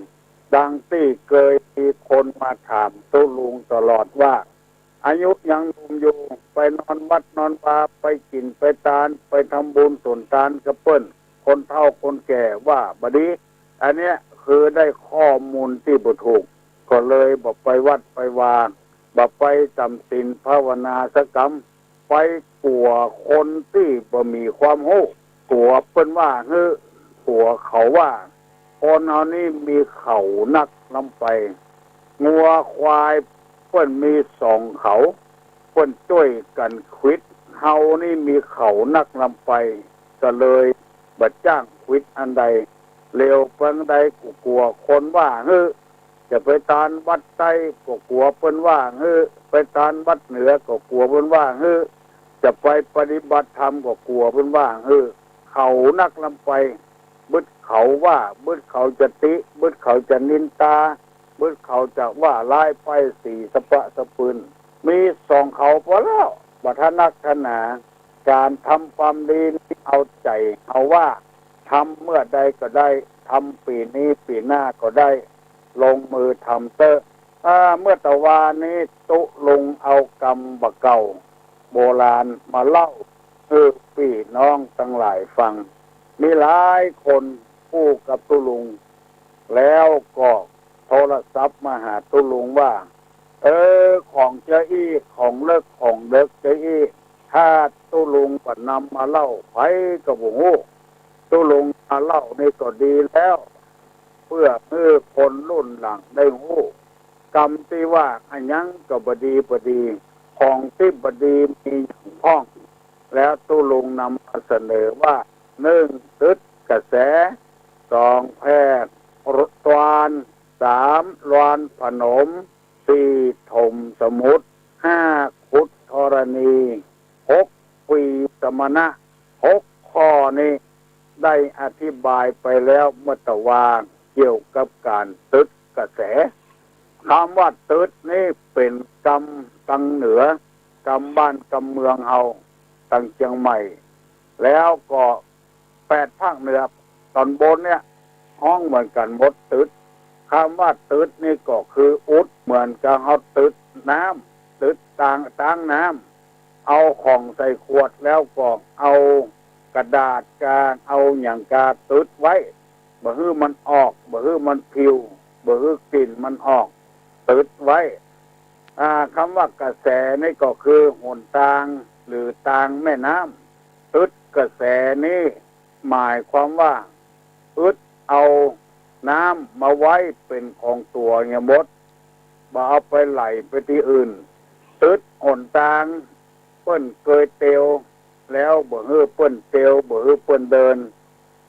ดังตี้เกยมีคนมาถามตุ๊ลุงตลอดว่า อายุยังหนุ่มอยู่ ไปนอนวัดนอนวา ไปกิ๋นไปตาน ไปทำบุญสุนตานกับเปิ้น คนเฒ่าคนแก่ว่าบ่ดี อันเนี้ยคือได้ข้อมูลตี้บ่ถูก ก็เลยบ่ไปวัดไปวา บ่ไปจ๋ำศีลภาวนาสักกำ ไปกั๋วคนตี้บ่มีความฮู้ กั๋วเปิ้นว่าหื้อ กั๋วเขาว่า คนเฮานี้มีเขานักล้ำไป งัวควายเปิ้นมีสองเขา เปิ้นจ้วยกั๋นขวิด เฮานี้มีเขานักล้ำไป ก็เลยบ่จ้างขวิดอันใด เหลียวไปอันใดก็กั๋วคนว่าหื้อ จะไปตานวัดใต้ก็กั๋วเปิ้นว่าหื้อ ไปตานวัดเหนือก็กั๋วเปิ้นว่าหื้อ จะไปปฏิบัติธรรมก็กั๋วเปิ้นว่าหื้อ เขานักล้ำไป บึดเขาว่า บึดเขาจะติ บึดเขาจะนินตา บึดเขาจะว่าร้ายป้ายสีสะปะสะปืน มีสองเขาปอแล้ว บ่ถนักถนา ก๋านทำความดีนี้เอาใจ๋เฮาว่า ทำเมื่อใดก็ได้ ทำปี๋นี้ปี๋หน้าก็ได้ ลงมือทำเต๊อะ อ่า เมื่อตะวานี้ตุ๊ลุงเอากำบ่าเก่าโบราณมาเล่าหื้อปี้น้องตังหลายฟัง มีหลายคนอู้กับตุ๊ลุง แล้วก็โทรศัพท์มาหาตุ๊ลุงว่า เออ ของเจ้าอี้ ของเลิก ของเลิกเจ้าอี้ ถ้าตุ๊ลุงบ่นำมาเล่า ใผก็บ่ฮู้ ตุ๊ลุงมาเล่านี่ก็ดีแล้ว เปื้อหื้อคนรุ่นหลังได้ฮู้ กำตี้ว่าอะหยังก็บ่ดีบ่ดี ของตี้บ่ดีมีหยังพ่อง แล้วตุ๊ลุงนำมาเสนอว่า นึ่ง ตึ๊ดกระแส สอง แพร่ตวาน สาม ลวานผนม สี่ ถมสมุทร ห้า ขุดธรณี หก ปีสมณะ หกข้อนี้ได้อธิบายไปแล้วเมื่อตะวาเกี่ยวกับก๋านตึ๊ดกระแส กำว่าตึ๊ดนี้เป๋นกำตังเหนือ กำบ้านกำเมืองเฮาตังเจียงใหม่ แล้วก็แปดภาคเหนือต๋อนบนเนี่ยฮ้องเหมือนกั๋นหมด ตึ๊ด กำว่าตึ๊ดนี่ก็คืออุด เหมือนกับเฮาตึ๊ดน้ำ ตึ๊ดตาง ตางน้ำ เอาของใส่ขวดแล้วก็เอากระดาษกา เอาหยังกาตึ๊ดไว้ บ่หื้อมันออก บ่หื้อมันผิว บ่หื้อกลิ่นมันออก ตึ๊ดไว้ อ่า กำว่ากระแสนี่ก็คือหนตางหรือตางแม่น้ำ ตึ๊ดกระแสนี่หมายความว่า อึดเอาน้ำมาไว้เป๋นของตั๋วเหียหมด บ่เอาไปไหลไปตี้อื่น ตึ๊ดหนตาง เปิ้นเกยเตียว แล้วบ่หื้อเปิ้นเตียว บ่หื้อเปิ้นเดิน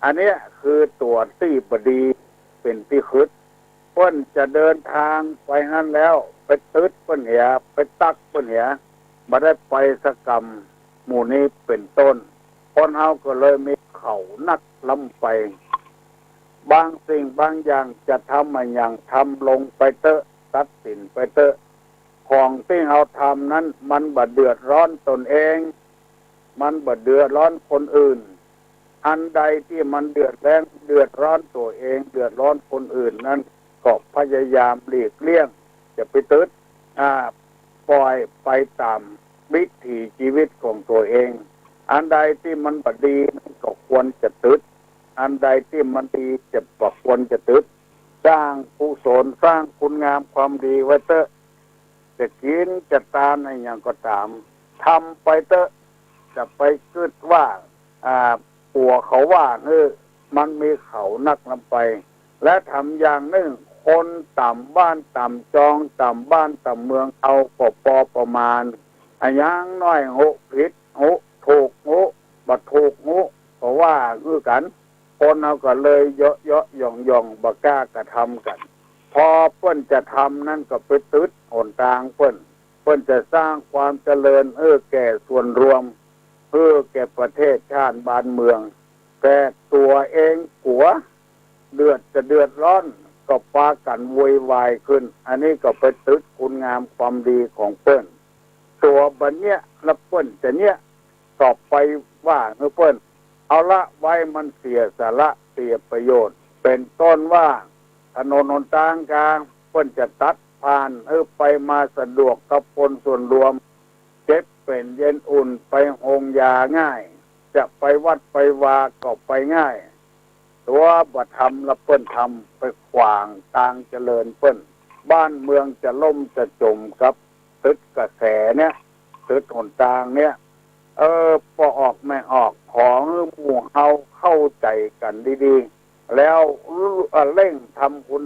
อันเนี้ยคือตั๋วตี้บ่ดีเป๋นตี้คึด เปิ้นจะเดินตางไปหั้นแล้ว ไปตึ๊ดเปิ้นเหีย ไปตั๊กเปิ้นเหีย บ่ได้ไปสักกำ หมู่นี้เป๋นต้น คนเฮาก็เลยมีเขานักล้ำไป บางสิ่งบางอย่างจะทำอะหยังทำลงไปเต๊อะ ตัดสินไปเต๊อะ ของตี้เฮาทำนั้นมันบ่เดือดร้อนตนเอง มันบ่เดือดร้อนคนอื่น อันใดตี้มันเดือดแร้ง เดือดร้อนตั๋วเอง เดือดร้อนคนอื่นนั้น ก็พยายามหลีกเลี่ยง จะไปตึ๊ด อ่า ปล่อยไปต๋ามวิถีชีวิตของตั๋วเอง อันใดตี้มันบ่ดีนั้นก็ควรจะตึ๊ด อันใดตี้มันดีจะบ่ควรจะตึ๊ด สร้างกุศล สร้างคุณงามความดีไว้เต๊อะ จะกิ๋นจะตานอะหยังก็ต๋าม ทำไปเต๊อะ จะไปกึ๊ดว่า อ่า ตั๋วเขาว่า เออ มันมีเขานักล้ำไป และแถมอย่างนึ่ง คนต๋ามบ้านต๋ามจอง ต๋ามบ้านต๋ามเมืองเฮาก็ปอประมาณ อะ อย่างน้อยฮู้ผิดฮู้ถูกฮู้ บ่ถูกฮู้ก็ว่าหื้อกั๋น คนเฮาก็เลยเยาะเยาะหย่องหย่อง บ่กล้ากระทำกั๋น พอเปิ้นจะทำนั้นก็ไปตึ๊ดหนตางเปิ้น เปิ้นจะสร้างความเจริญหื้อแก่ส่วนรวม หื้อแก่ประเทศชาติบ้านเมือง แต่ตั๋วเองกั๋ว เดือดจะเดือดร้อน ก็ปากั๋นโวยวายขึ้น อันนี้ก็ไปตึ๊ดคุณงามความดีของเปิ้น ตั๋วบ่เยียะ แล้วเปิ้นจะเยียะ ก็ไปว่าหื้อเปิ้น เอาละ ไว้มันเสียสาระเสียประโยชน์ เป๋นต้นว่า ถนนหนตางกา เปิ้นจะตัดผ่านหื้อไปมาสะดวกกับคนส่วนรวม เจ็บเป๋นเย็นอุ่นไปโฮงยาง่าย จะไปวัดไปวาก็ไปง่าย ตั๋วบ่ทำละเปิ้นทำ ไปขวางตางเจริญเปิ้น บ้านเมืองจะล่มจะจ๋มกับตึ๊ดกระแสเนี่ย ตึ๊ดหนตางเนี่ย เออ บ่ออกแม่ออก ขอหื้อหมู่เฮาเข้าใจ๋กั๋นดีๆ แล้ว เอ่อ เร่งทำคุณ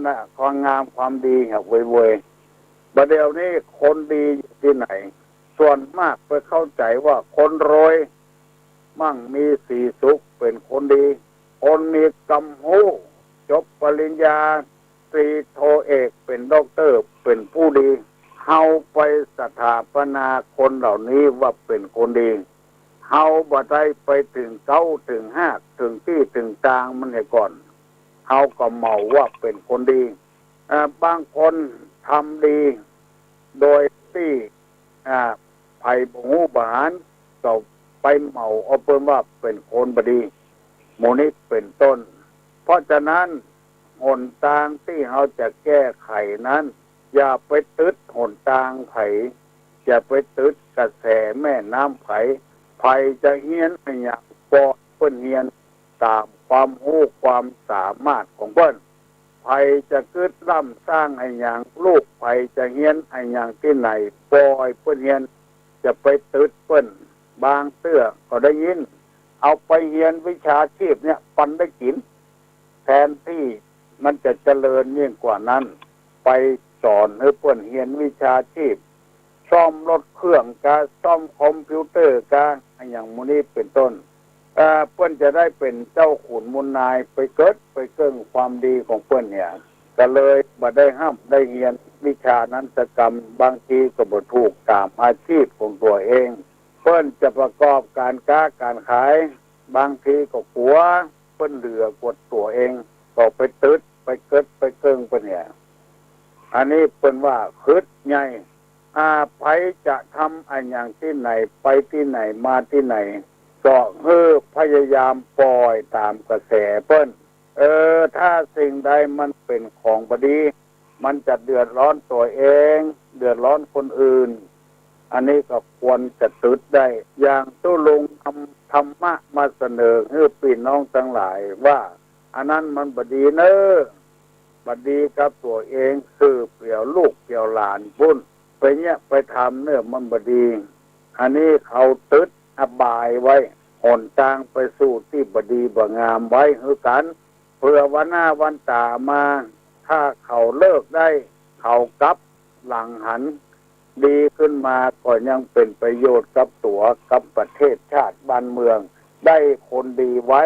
งามความดีเหียเว่ยๆ บ่าเดี่ยวนี้คนดีอยู่ตี้ไหน ส่วนมากไปเข้าใจ๋ว่าคนรวย มั่งมีสีสุขเป๋นคนดี คนมีกำฮู้ จบปริญญาตรีโทเอกเป๋นด็อกเตอร์เป๋นผู้ดี เฮาไปสถาปนาคนเหล่านี้ว่าเป๋นคนดี เฮาบ่ได้ไปเถิงเก๊าเถิงฮากเถิงตี้เถิงตางมันเหียก่อน เฮาก็เหมาว่าเป๋นคนดี อ่า บางคนทำดี โดยตี้ อ่า ใผบ่ฮู้บ่หัน ก็ไปเหมาเอาเปิ้นว่าเป๋นคนบ่ดี หมู่นี้เป๋นต้น เพราะฉะนั้น หนตางตี้เฮาจะแก้ไขนั้น อย่าไปตึ๊ดหนตางใผ อย่าไปตึ๊ดกระแสแม่น้ำใผ ใผจะเฮียนอะหยัง ปล่อยเปิ้นเฮียนต๋ามความฮู้ความสามารถของเปิ้น ใผจะกึ๊ดล้ำสร้างอะหยัง ลูกใผจะเฮียนอะหยังตี้ไหน ปล่อยเปิ้นเฮียน อย่าไปตึ๊ดเปิ้น บางเตื้อก็ได้ยิน เอาไปเฮียนวิชาชีพเนี่ยปันได้กิ๋น แทนตี้มันจะเจริญยิ่งกว่านั้น ไปสอนหื้อเปิ้นเฮียนวิชาชีพ ซ่อมรถเครื่องกา ซ่อมคอมพิวเตอร์กา อะหยังหมู่นี้เป๋นต้น เอ่อ เปิ้นจะได้เป๋นเจ้าขุนมูลนาย ไปเกิดไปเกิ่งความดีของเปิ้นเนี่ย ก็เลยบ่ได้ฮ่ำได้เฮียนวิชานั้นสักกำ บางทีก็บ่ถูกต๋ามอาชีพของตั๋วเอง เปิ้นจะประกอบก๋านก๊าก๋านขาย บางทีก็กั๋ว เปิ้นเหลือกว่าตั๋วเอง ก็ไปตึ๊ด ไปเกิด ไปเกิ่งเปิ้นเนี่ย อันนี้เปิ้นว่าคึดใหญ่ อ่า ใผจะทำอะหยังตี้ไหน ไปตี้ไหน มาตี้ไหน ก็หื้อพยายามปล่อยต๋ามกระแสเปิ้น เออ ถ้าสิ่งใดมันเป๋นของบ่ดี มันจะเดือดร้อนตั๋วเอง เดือดร้อนคนอื่น อันนี้ก็ควรจะตึ๊ดได้ อย่างตุ๊ลุงนำธรรมะมาเสนอหื้อปี้น้องตังหลายว่า อันนั้นมันบ่ดีเน่อ บ่ดีกับตั๋วเอง สืบเกี่ยวลูกเกี่ยวหลานปู้น ไปเยียะไปทำเน่อมันบ่ดี อันนี้เขาตึ๊ดอบายไว้ หนตางไปสู่ตี้บ่ดีบ่งามไว้หื้อกั๋น เผื่อวันหน้าวันต๋ามา ถ้าเขาเลิกได้ เขากลับหลังหัน ดีขึ้นมาก็ยังเป๋นประโยชน์กับตั๋ว กับประเทศชาติบ้านเมือง ได้คนดีไว้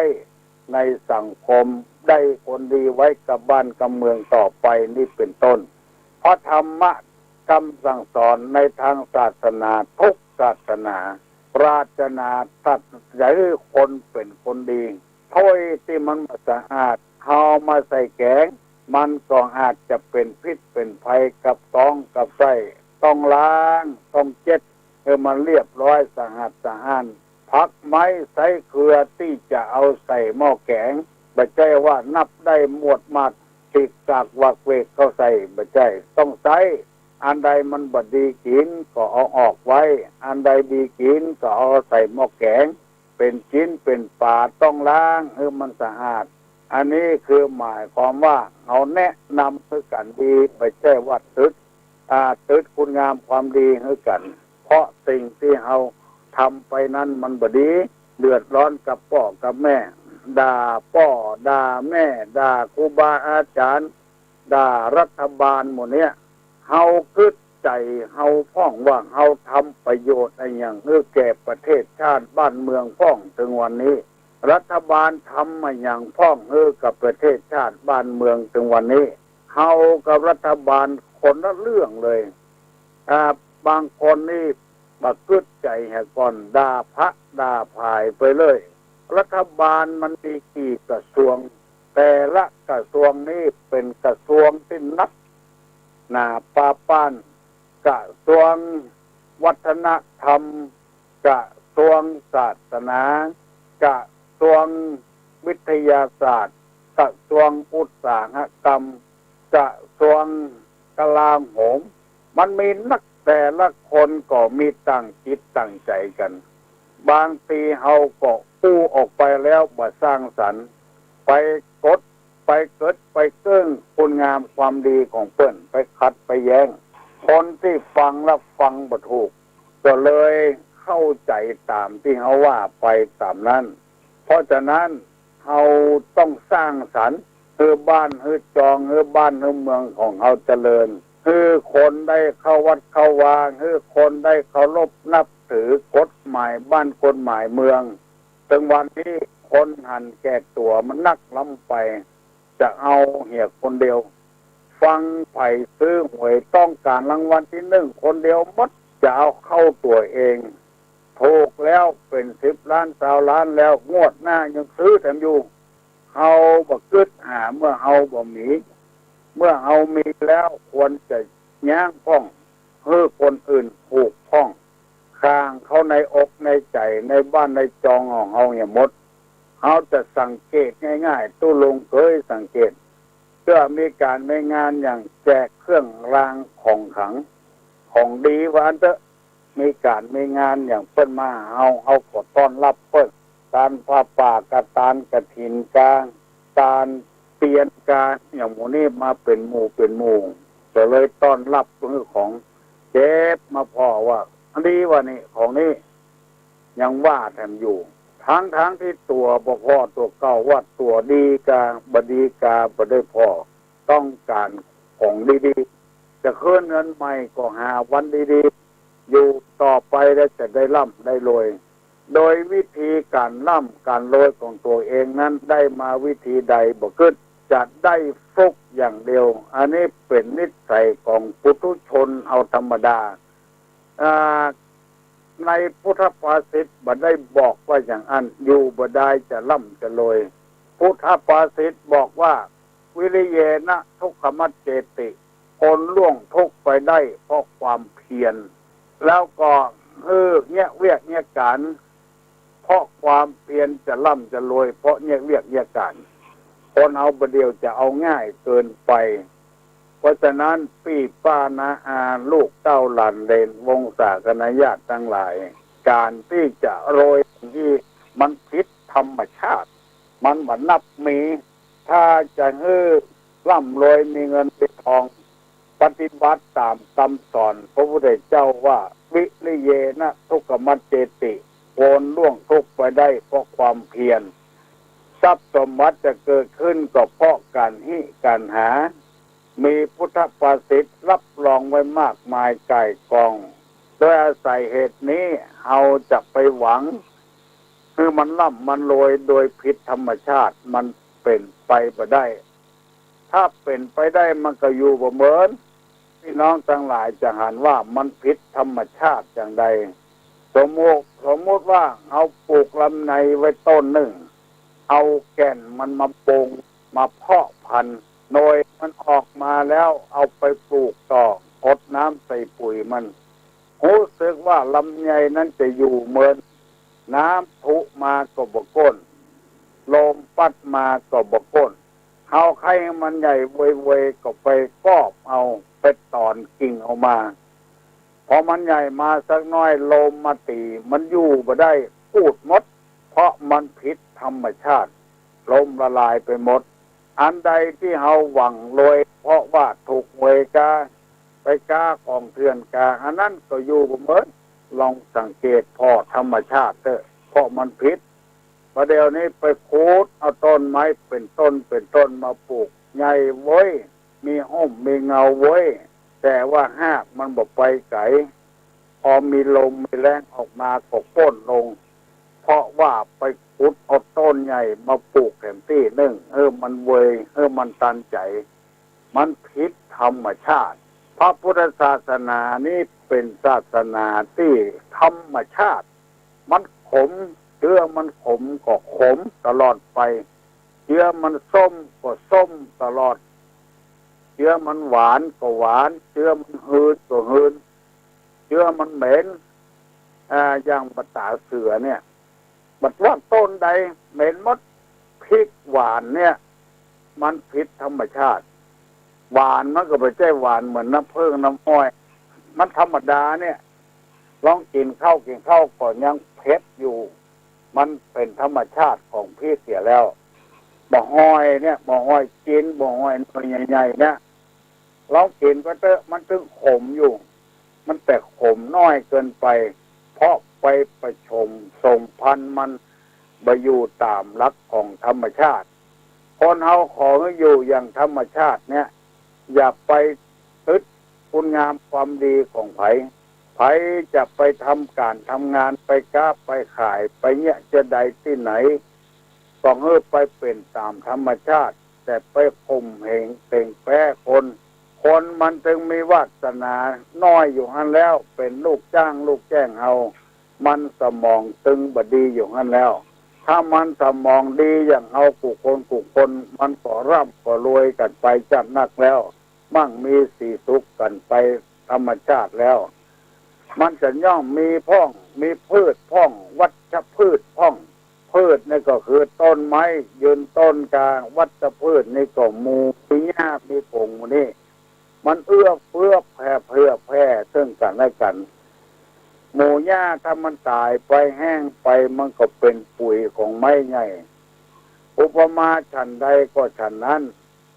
ในสังคม ได้คนดีไว้กับบ้านกับเมืองต่อไปนี้เป๋นต้น พระธรรมะกำสั่งสอนในทางศาสนาทุกศาสนา ปรารถนาตัดใจ๋หื้อคนเป๋นคนดี ถ้วยตี้มันบ่สะอาด เฮามาใส่แก๋ง มันก็อาจจะเป๋นพิษเป๋นภัยกับต๊องกับไส้ ต้องล้าง ต้องเจ็ด หื้อมันเรียบร้อยสะอาดสะอ้าน ผักไม้ไส้เกลือตี้จะเอาใส่หม้อแก๋ง บ่ใจ้ว่านับได้หมวดหมัด สิกสักวักเวกเข้าใส่ บ่ใจ้ ต้องใส้ อันใดมันบ่ดีกิ๋นก็เอาออกไว้ อันใดดีกิ๋นก็เอาใส่หม้อแก๋ง เป๋นจิ๊นเป๋นป๋าต้องล้างหื้อมันสะอาด อันนี้คือหมายความว่าเฮาแนะนำหื้อกั๋นดี บ่ใจ้ว่าตึ๊ด อ่า ตึ๊ดคุณงามความดีหื้อกั๋น เพราะสิ่งตี้เฮาทำไปนั้นมันบ่ดี เดือดร้อนกับป้อกับแม่ ด่าป้อด่าแม่ ด่าครูบาอาจ๋ารย์ ด่ารัฐบาลหมู่เนี้ย เฮากึ๊ดใจ๋เฮาพ่องว่าเฮาทำประโยชน์อะหยังหื้อแก่ประเทศชาติบ้านเมืองพ่องเถิงวันนี้ รัฐบาลทำอะหยังพ่องหื้อกับประเทศชาติบ้านเมืองเถิงวันนี้ เฮากับรัฐบาลคนละเรื่องเลย อ่า บางคนนี่บ่กึ๊ดใจ๋เหียก่อน ด่าพระด่าผายไปเลย รัฐบาลมันมีกี่กระทรวง แต่ละกระทรวงนี่เป๋นกระทรวงตี้นักหนาปาป้าน กระทรวงวัฒนธรรม กระทรวงศาสนา กระทรวงวิทยาศาสตร์ กระทรวงอุตสาหกรรม กระทรวงกลาโหม มันมีนัก แต่ละคนก็มีต่างจิตต่างใจ๋กั๋น บางทีเฮาก็อู้ออกไปแล้วบ่สร้างสรรค์ ไปกด ไปเกิด ไปเกิ่งคุณงามความดีของเปิ้น ไปขัดไปแย้ง คนตี้ฟังแล้วฟังบ่ถูก ก็เลยเข้าใจ๋ต๋ามตี้เฮาว่าไปต๋ามนั้น เพราะฉะนั้น เฮาต้องสร้างสรรค์ หื้อบ้านหื้อจอง หื้อบ้านหื้อเมืองของเฮาเจริญ หื้อคนได้เข้าวัดเข้าวา หื้อคนได้เคารพนับถือกฎหมายบ้านกฎหมายเมือง เถิงวันนี้คนหันแก่ตั๋วมันนักล้ำไป จะเอาเหียคนเดียว ฟังใผซื้อหวยต้องก๋านรางวัลตี้นึ่งคนเดียวหมด จะเอาเข้าตั๋วเอง ถูกแล้วเป๋นสิบล้านซาวล้านแล้ว งวดหน้ายังซื้อแถมอยู่ เฮาบ่กึ๊ดหาเมื่อเฮาบ่มี เมื่อเฮามีแล้วควรจะย้างพ่อง หื้อคนอื่นผูกพ่อง คางเข้าในอกในใจ๋ ในบ้านในจองของเฮาเหียหมด เฮาจะสังเกตง่ายๆ ตุ๊ลุงเกยสังเกต เตื้อมีก๋านมีงานอย่างแจกเครื่องรางของขลัง ของดีว่าอั้นเต๊อะ มีก๋านมีงานอย่างเปิ้นมาหาเฮา เฮาก็ต้อนรับเปิ้น ตานผ้าป่า กาตานกฐินกา ตานเตียนกา อย่างหมู่นี้มาเป๋นหมู่เป๋นหมู่ ก็เลยต้อนรับหื้อของเก็บมาผ่อว่า อันดีว่านี่ ของนี้ ยังว่าแถมอยู่ ทั้งๆ ตี้ตั๋วบ่ผ่อตั๋วเก่า ว่าตั๋วดีกา บ่ดีกา บ่ได้ผ่อ ต้องก๋านของดีๆ จะเคิ้นเฮือนใหม่ก็หาวันดีๆ อยู่ต่อไปแล้วจะได้ร่ำได้รวย โดยวิธีก๋านร่ำก๋านรวยของตั๋วเองนั้นได้มาวิธีใดบ่กึ๊ด จะได้ฟลุกอย่างเดียว อันนี้เป๋นนิสัยของปุถุชนเอาธรรมดา อ่า ในพุทธภาษิตบ่ได้บอกว่าอย่างอั้น อยู่บ่ดายจะร่ำจะรวย พุทธภาษิตบอกว่า วิริเยนะทุกขมัจเจติ คนล่วงทุกข์ไปได้เพราะความเพียร แล้วก็หื้อเยียะเวียกเยียะก๋าน เพราะความเพียรจะร่ำจะรวย เพราะเยียะเวียกเยียะก๋าน คนเฮาบ่าเดี่ยวจะเอาง่ายเกินไป เพราะฉะนั้นปี้ป้าน้าอาลูกเต้าหลานเหลนวงศาคณาญาติตังหลาย ก๋านตี้จะรวยนี่มันผิดธรรมชาติ มันบ่นับมี ถ้าจะหื้อร่ำรวยมีเงินมีทอง ปฏิบัติต๋ามกำสอนพระพุทธเจ้าว่า วิริเยนะทุกขมัจเจติ คนล่วงทุกข์ไปได้เพราะความเพียร ทรัพย์สมบัติจะเกิดขึ้นก็เพราะก๋านฮิก๋านหา มีพุทธภาษิตรับรองไว้มากมายก่ายกอง โดยอาศัยเหตุนี้ เฮาจะไปหวังหื้อมันร่ำมันรวยโดยผิดธรรมชาติ มันเป๋นไปบ่ได้ ถ้าเป๋นไปได้มันก็อยู่บ่เหมิน พี่น้องตังหลายจะหันว่ามันผิดธรรมชาติอย่างใด สมมุติ สมมุติว่าเฮาปลูกลำไยไว้ต้นนึ่ง เอาแก่นมันมาปลูก มาเพาะพันธุ์ หน่วยมันออกมาแล้วเอาไปปลูกต่อ หดน้ำใส่ปุ๋ยมัน ฮู้สึกว่าลำไยนั้นจะอยู่เหมิน น้ำพุมาก็บ่ก้น ลมปั๊ดมาก็บ่ก้น เฮาใค่หื้อมันใหญ่เวยๆ ก็ไปกอบเอา ไปต๋อนกิ่งเอามา พอมันใหญ่มาสักน้อย ลมมาตี๋ มันอยู่บ่ได้ ปูดหมด เพราะมันผิดธรรมชาติ ลมละลายไปหมด อันใดตี้เฮาหวังรวย เพราะว่าถูกหวยกา ไปก๊าของเถื่อนกา อันนั้นก็อยู่บ่เหมิน ลองสังเกตผ่อธรรมชาติเต๊อะ เพราะมันผิด บ่าเดี่ยวนี้ไปขุดเอาต้นไม้เป๋นต้นเป๋นต้นมาปลูก ใหญ่เว้ย มีฮ่มมีเงาเว้ย แต่ว่าฮากมันบ่ไปไก๋ พอมีลมมีแล้งออกมาก็โค่นลง เพราะว่าไปขุดเอาต้นใหญ่มาปลูกแถมตี้นึ่ง หื้อมันเวย หื้อมันตันใจ๋ มันผิดธรรมชาติ พระพุทธศาสนานี้เป๋นศาสนาตี้ธรรมชาติ มันขม เจื้อมันขมก็ขมตลอดไป เจื้อมันส้มก็ส้มตลอด เจื้อมันหวานก็หวาน เจื้อมันหืนก็หืน เจื้อมันเหม็น อ่า อย่างบ่าต๋าเสือเนี่ย บ่าว่าต้นใดเหม็นหมด พริกหวานเนี่ย มันผิดธรรมชาติ หวานมันก็บ่ใจ้หวานเหมือนน้ำเผิ้งน้ำอ้อย มันธรรมดาเนี่ย ลองกิ๋นข้าวกิ๋นข้าวก็ยังเผ็ดอยู่ มันเป๋นธรรมชาติของพริกเสียแล้ว บ่าฮ้อยเนี่ย บ่าฮ้อยจีน บ่าฮ้อยหน่วยใหญ่ๆ เนี่ย ลองกิ๋นก็เต๊อะ มันตึงขมอยู่ มันแต่ขมน้อยเกินไป เพราะไปผสมสมพันธุ์มันบ่อยู่ต๋ามหลักของธรรมชาติ คนเฮาขอหื้ออยู่อย่างธรรมชาติเนี่ย อย่าไปติดคุณงามความดีของใผ ใผจะไปทำก๋านทำงาน ไปก๊าไปขาย ไปเยียะเจื้อใดตี้ไหน ก็หื้อไปเป๋นต๋ามธรรมชาติ แต่ไปข่มเหงเต็งแป๊คน คนมันตึงมีวาสนาน้อยอยู่หั้นแล้ว เป๋นลูกจ้างลูกแจ้งเฮา มันสมองตึงบ่ดีอยู่หั้นแล้ว ถ้ามันสมองดีอย่างเฮากู้คนกู้คน มันก็ร่ำก็รวยกั๋นไปจัดนักแล้ว มั่งมีสีสุขกั๋นไปธรรมชาติแล้ว มันจะย่อมมีพ่อง มีพืชพ่อง วัชพืชพ่อง ข พืชนี่ก็คือต้นไม้ ยืนต้นกา วัชพืชนี่ก็หมู่ มีหญ้า มีผง หมู่นี้ มันเอื้อเฟื้อแผ่ เผื่อแผ่ซึ่งกั๋นและกั๋น หมู่หญ้าถ้ามันต๋ายไป แห้งไป มันก็เป๋นปุ๋ยของไม้ใหญ่ อุปมาฉันใดก็ฉันนั้น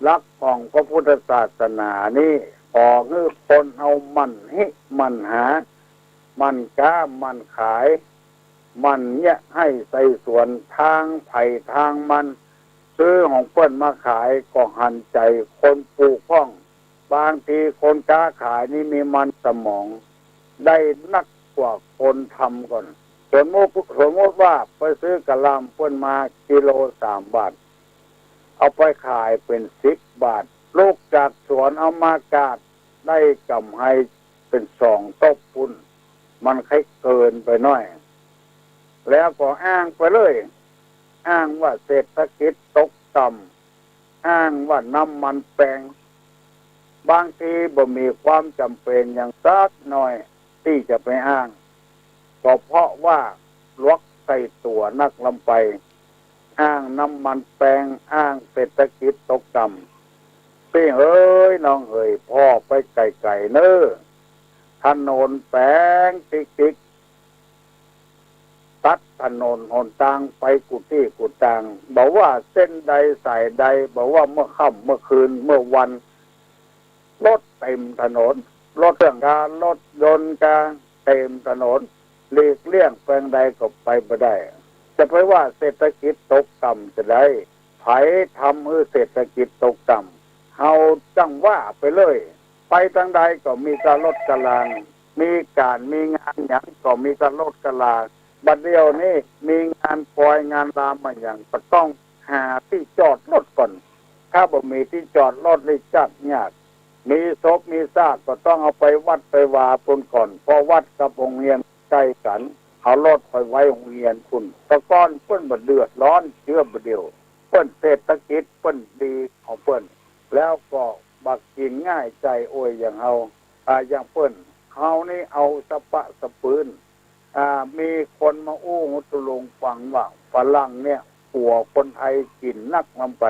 หลักของพระพุทธศาสนานี้ ขอหื้อคนเฮาหมั่นฮิหมั่นหา หมั่นก๊าหมั่นขาย หมั่นเยียะไฮ่ไถสวน ตางใผตางมัน ซื้อของเปิ้นมาขายก็หันใจ๋คนปลูกพ่อง บางทีคนก๊าขายนี่มีมันสมอง ได้นักกว่าคนทำก่อน สมมุติ สมมุติว่าไปซื้อกะหล่ำเปิ้นมากิโลสามบาท เอาไปขายเป๋นสิบบาท ลูกจากสวนเอามากาดได้ก๋ำไรเป๋นสองตบปู้น มันใค่เกินไปหน้อย แล้วก็อ้างไปเลย อ้างว่าเศรษฐกิจตกต่ำ อ้างว่าน้ำมันแปง บางทีบ่มีความจ๋ำเป๋นหยังสักหน้อยตี้จะไปอ้าง ก็เพราะว่าหลวกใส่ตั๋วนักล้ำไป อ้างน้ำมันแปง อ้างเศรษฐกิจตกต่ำ ปี้เอ๋ยน้องเอ๋ย ผ่อไปไก๋ๆ เน่อ ถนนแป๋งติ๊กๆ ตัดถนนหนตางไปกู้ตี้กู้ตาง บ่ว่าเส้นใดสายใด บ่ว่าเมื่อค่ำเมื่อคืนเมื่อวัน รถเต๋มถนน รถเครื่องก๋า รถยนต์ก๋า เต๋มถนน หลีกเลี่ยงแปงใดก็ไปบ่ได้ จะไปว่าเศรษฐกิจตกต่ำจะใด ใผทำหื้อเศรษฐกิจตกต่ำ เฮาจั้งว่าไปเลย ไปตางใดก็มีกะรถกะรา มีก๋านมีงานหยังก็มีกะรถกะรา บัดเดี๋ยวนี้มีงานปอยงานรามมาหยังก็ต้องหาตี้จอดรถก่อน ถ้าบ่มีตี้จอดรถนี่จักยาก มีศพมีซากก็ต้องเอาไปวัดไปวาปู้นก่อน เพราะวัดกับโฮงเฮียนใก้กั๋น เอารถไปไว้โฮงเฮียนปู้น แต่ก่อนเปิ้นบ่เดือดร้อนเจื้อบ่าเดี่ยว เปิ้นเศรษฐกิจเปิ้นดีของเปิ้น แล้วก็บ่ากิ๋นง่ายใจ๋อวยอย่างเฮา อ่า อย่างเปิ้น เฮานี่เอาสะปะสะปืน อ่า มีคนมาอู้หุตุลุงฟังว่าฝรั่งเนี่ยกั๋วคนไทยกิ๋นนักล้ำไป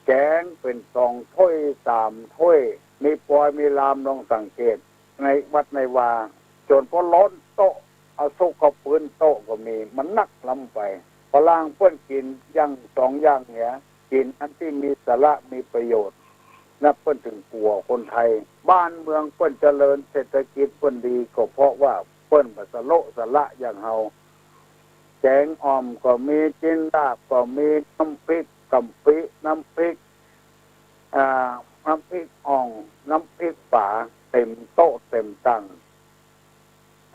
แก๋งเป๋นสองถ้วยสามถ้วย มีปอยมีราม ลองสังเกตในวัดในวา จ๋นปอล้นโต๊ะ เอาซุกเข้าปื้นโต๊ะก็มี มันนักล้ำไป ฝรั่งเปิ้นกิ๋นอย่างสองอย่างเนี่ย กิ๋นอันตี้มีสาระมีประโยชน์ นะเปิ้นถึงกั๋วคนไทย บ้านเมืองเปิ้นเจริญ เศรษฐกิจเปิ้นดี ก็เพราะว่าเปิ้นบ่สะโละสะละอย่างเฮา แก๋งอ่อมก็มี จิ๊นดาบก็มี น้ำพริกกะปิ น้ำพริก อ่า น้ำพริกอ่อง น้ำพริกป๋า เต๋มโต๊ะเต๋มตัง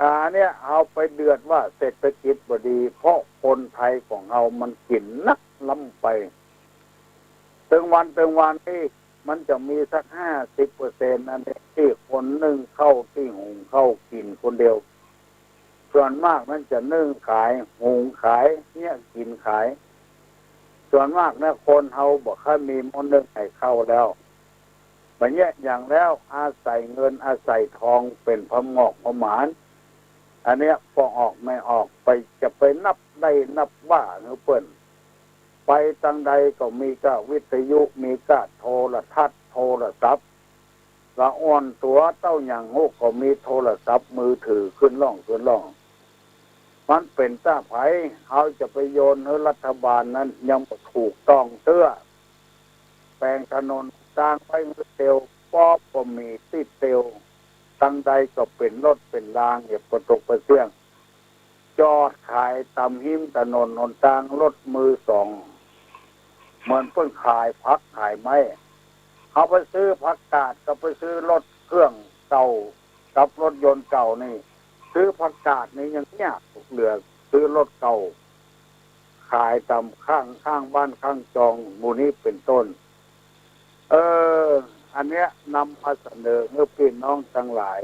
อ่า เนี่ย เฮาไปเดือดว่าเศรษฐกิจบ่ดี เพราะคนไทยของเฮามันกิ๋นนักล้ำไป ตึงวันตึงวันนี่ มันจะมีสักห้าสิบเปอร์เซ็นต์ อันนี้ตี้คนนึ่งข้าว ตี้หุงข้าวกิ๋นคนเดียว ส่วนมากนั้นจะนึ่งขาย หุงขาย เยียะกิ๋นขาย ส่วนมากนะ คนเฮาบ่ค่อยมีหม้อนึ่งไห่ข้าวแล้ว บ่เยียะหยังแล้ว อาศัยเงินอาศัยทองเป๋นผะหงอกผะหมาน อันเนี้ยปอออกไม่ออก ไปจะไปนับได้นับว่าหื้อเปิ้น ไปตางใดก็มีก้าวิทยุ มีก้าโทรทัศน์ โทรศัพท์ ละอ่อนตั๋วเต้าหยังฮู้ ก็มีโทรศัพท์มือถือขึ้นล่องขึ้นล่อง มันเป๋นตาใผ เฮาจะไปโยนหื้อรัฐบาลนั้นยังบ่ถูกต้องเตื้อ แป๋งถนนตางไว้หื้อเตียว ปอบ่มีตี้เตียว ตางใดก็เป๋นรถเป๋นราง อย่าปะตกปะเสี้ยง จอดขายต๋ามฮิมถนนหนตาง รถมือสอง เหมือนเปิ้นขายผักขายไม้ เฮาไปซื้อผักกาดกับไปซื้อรถเครื่องเก่ากับรถยนต์เก่านี่ ซื้อผักกาดนี่ยังยากเหลือซื้อรถเก่า ขายต๋ามข้าง ข้างบ้านข้างจอง หมู่นี้เป๋นต้น เออ อันเนี้ยนำมาเสนอหื้อปี้น้องตังหลาย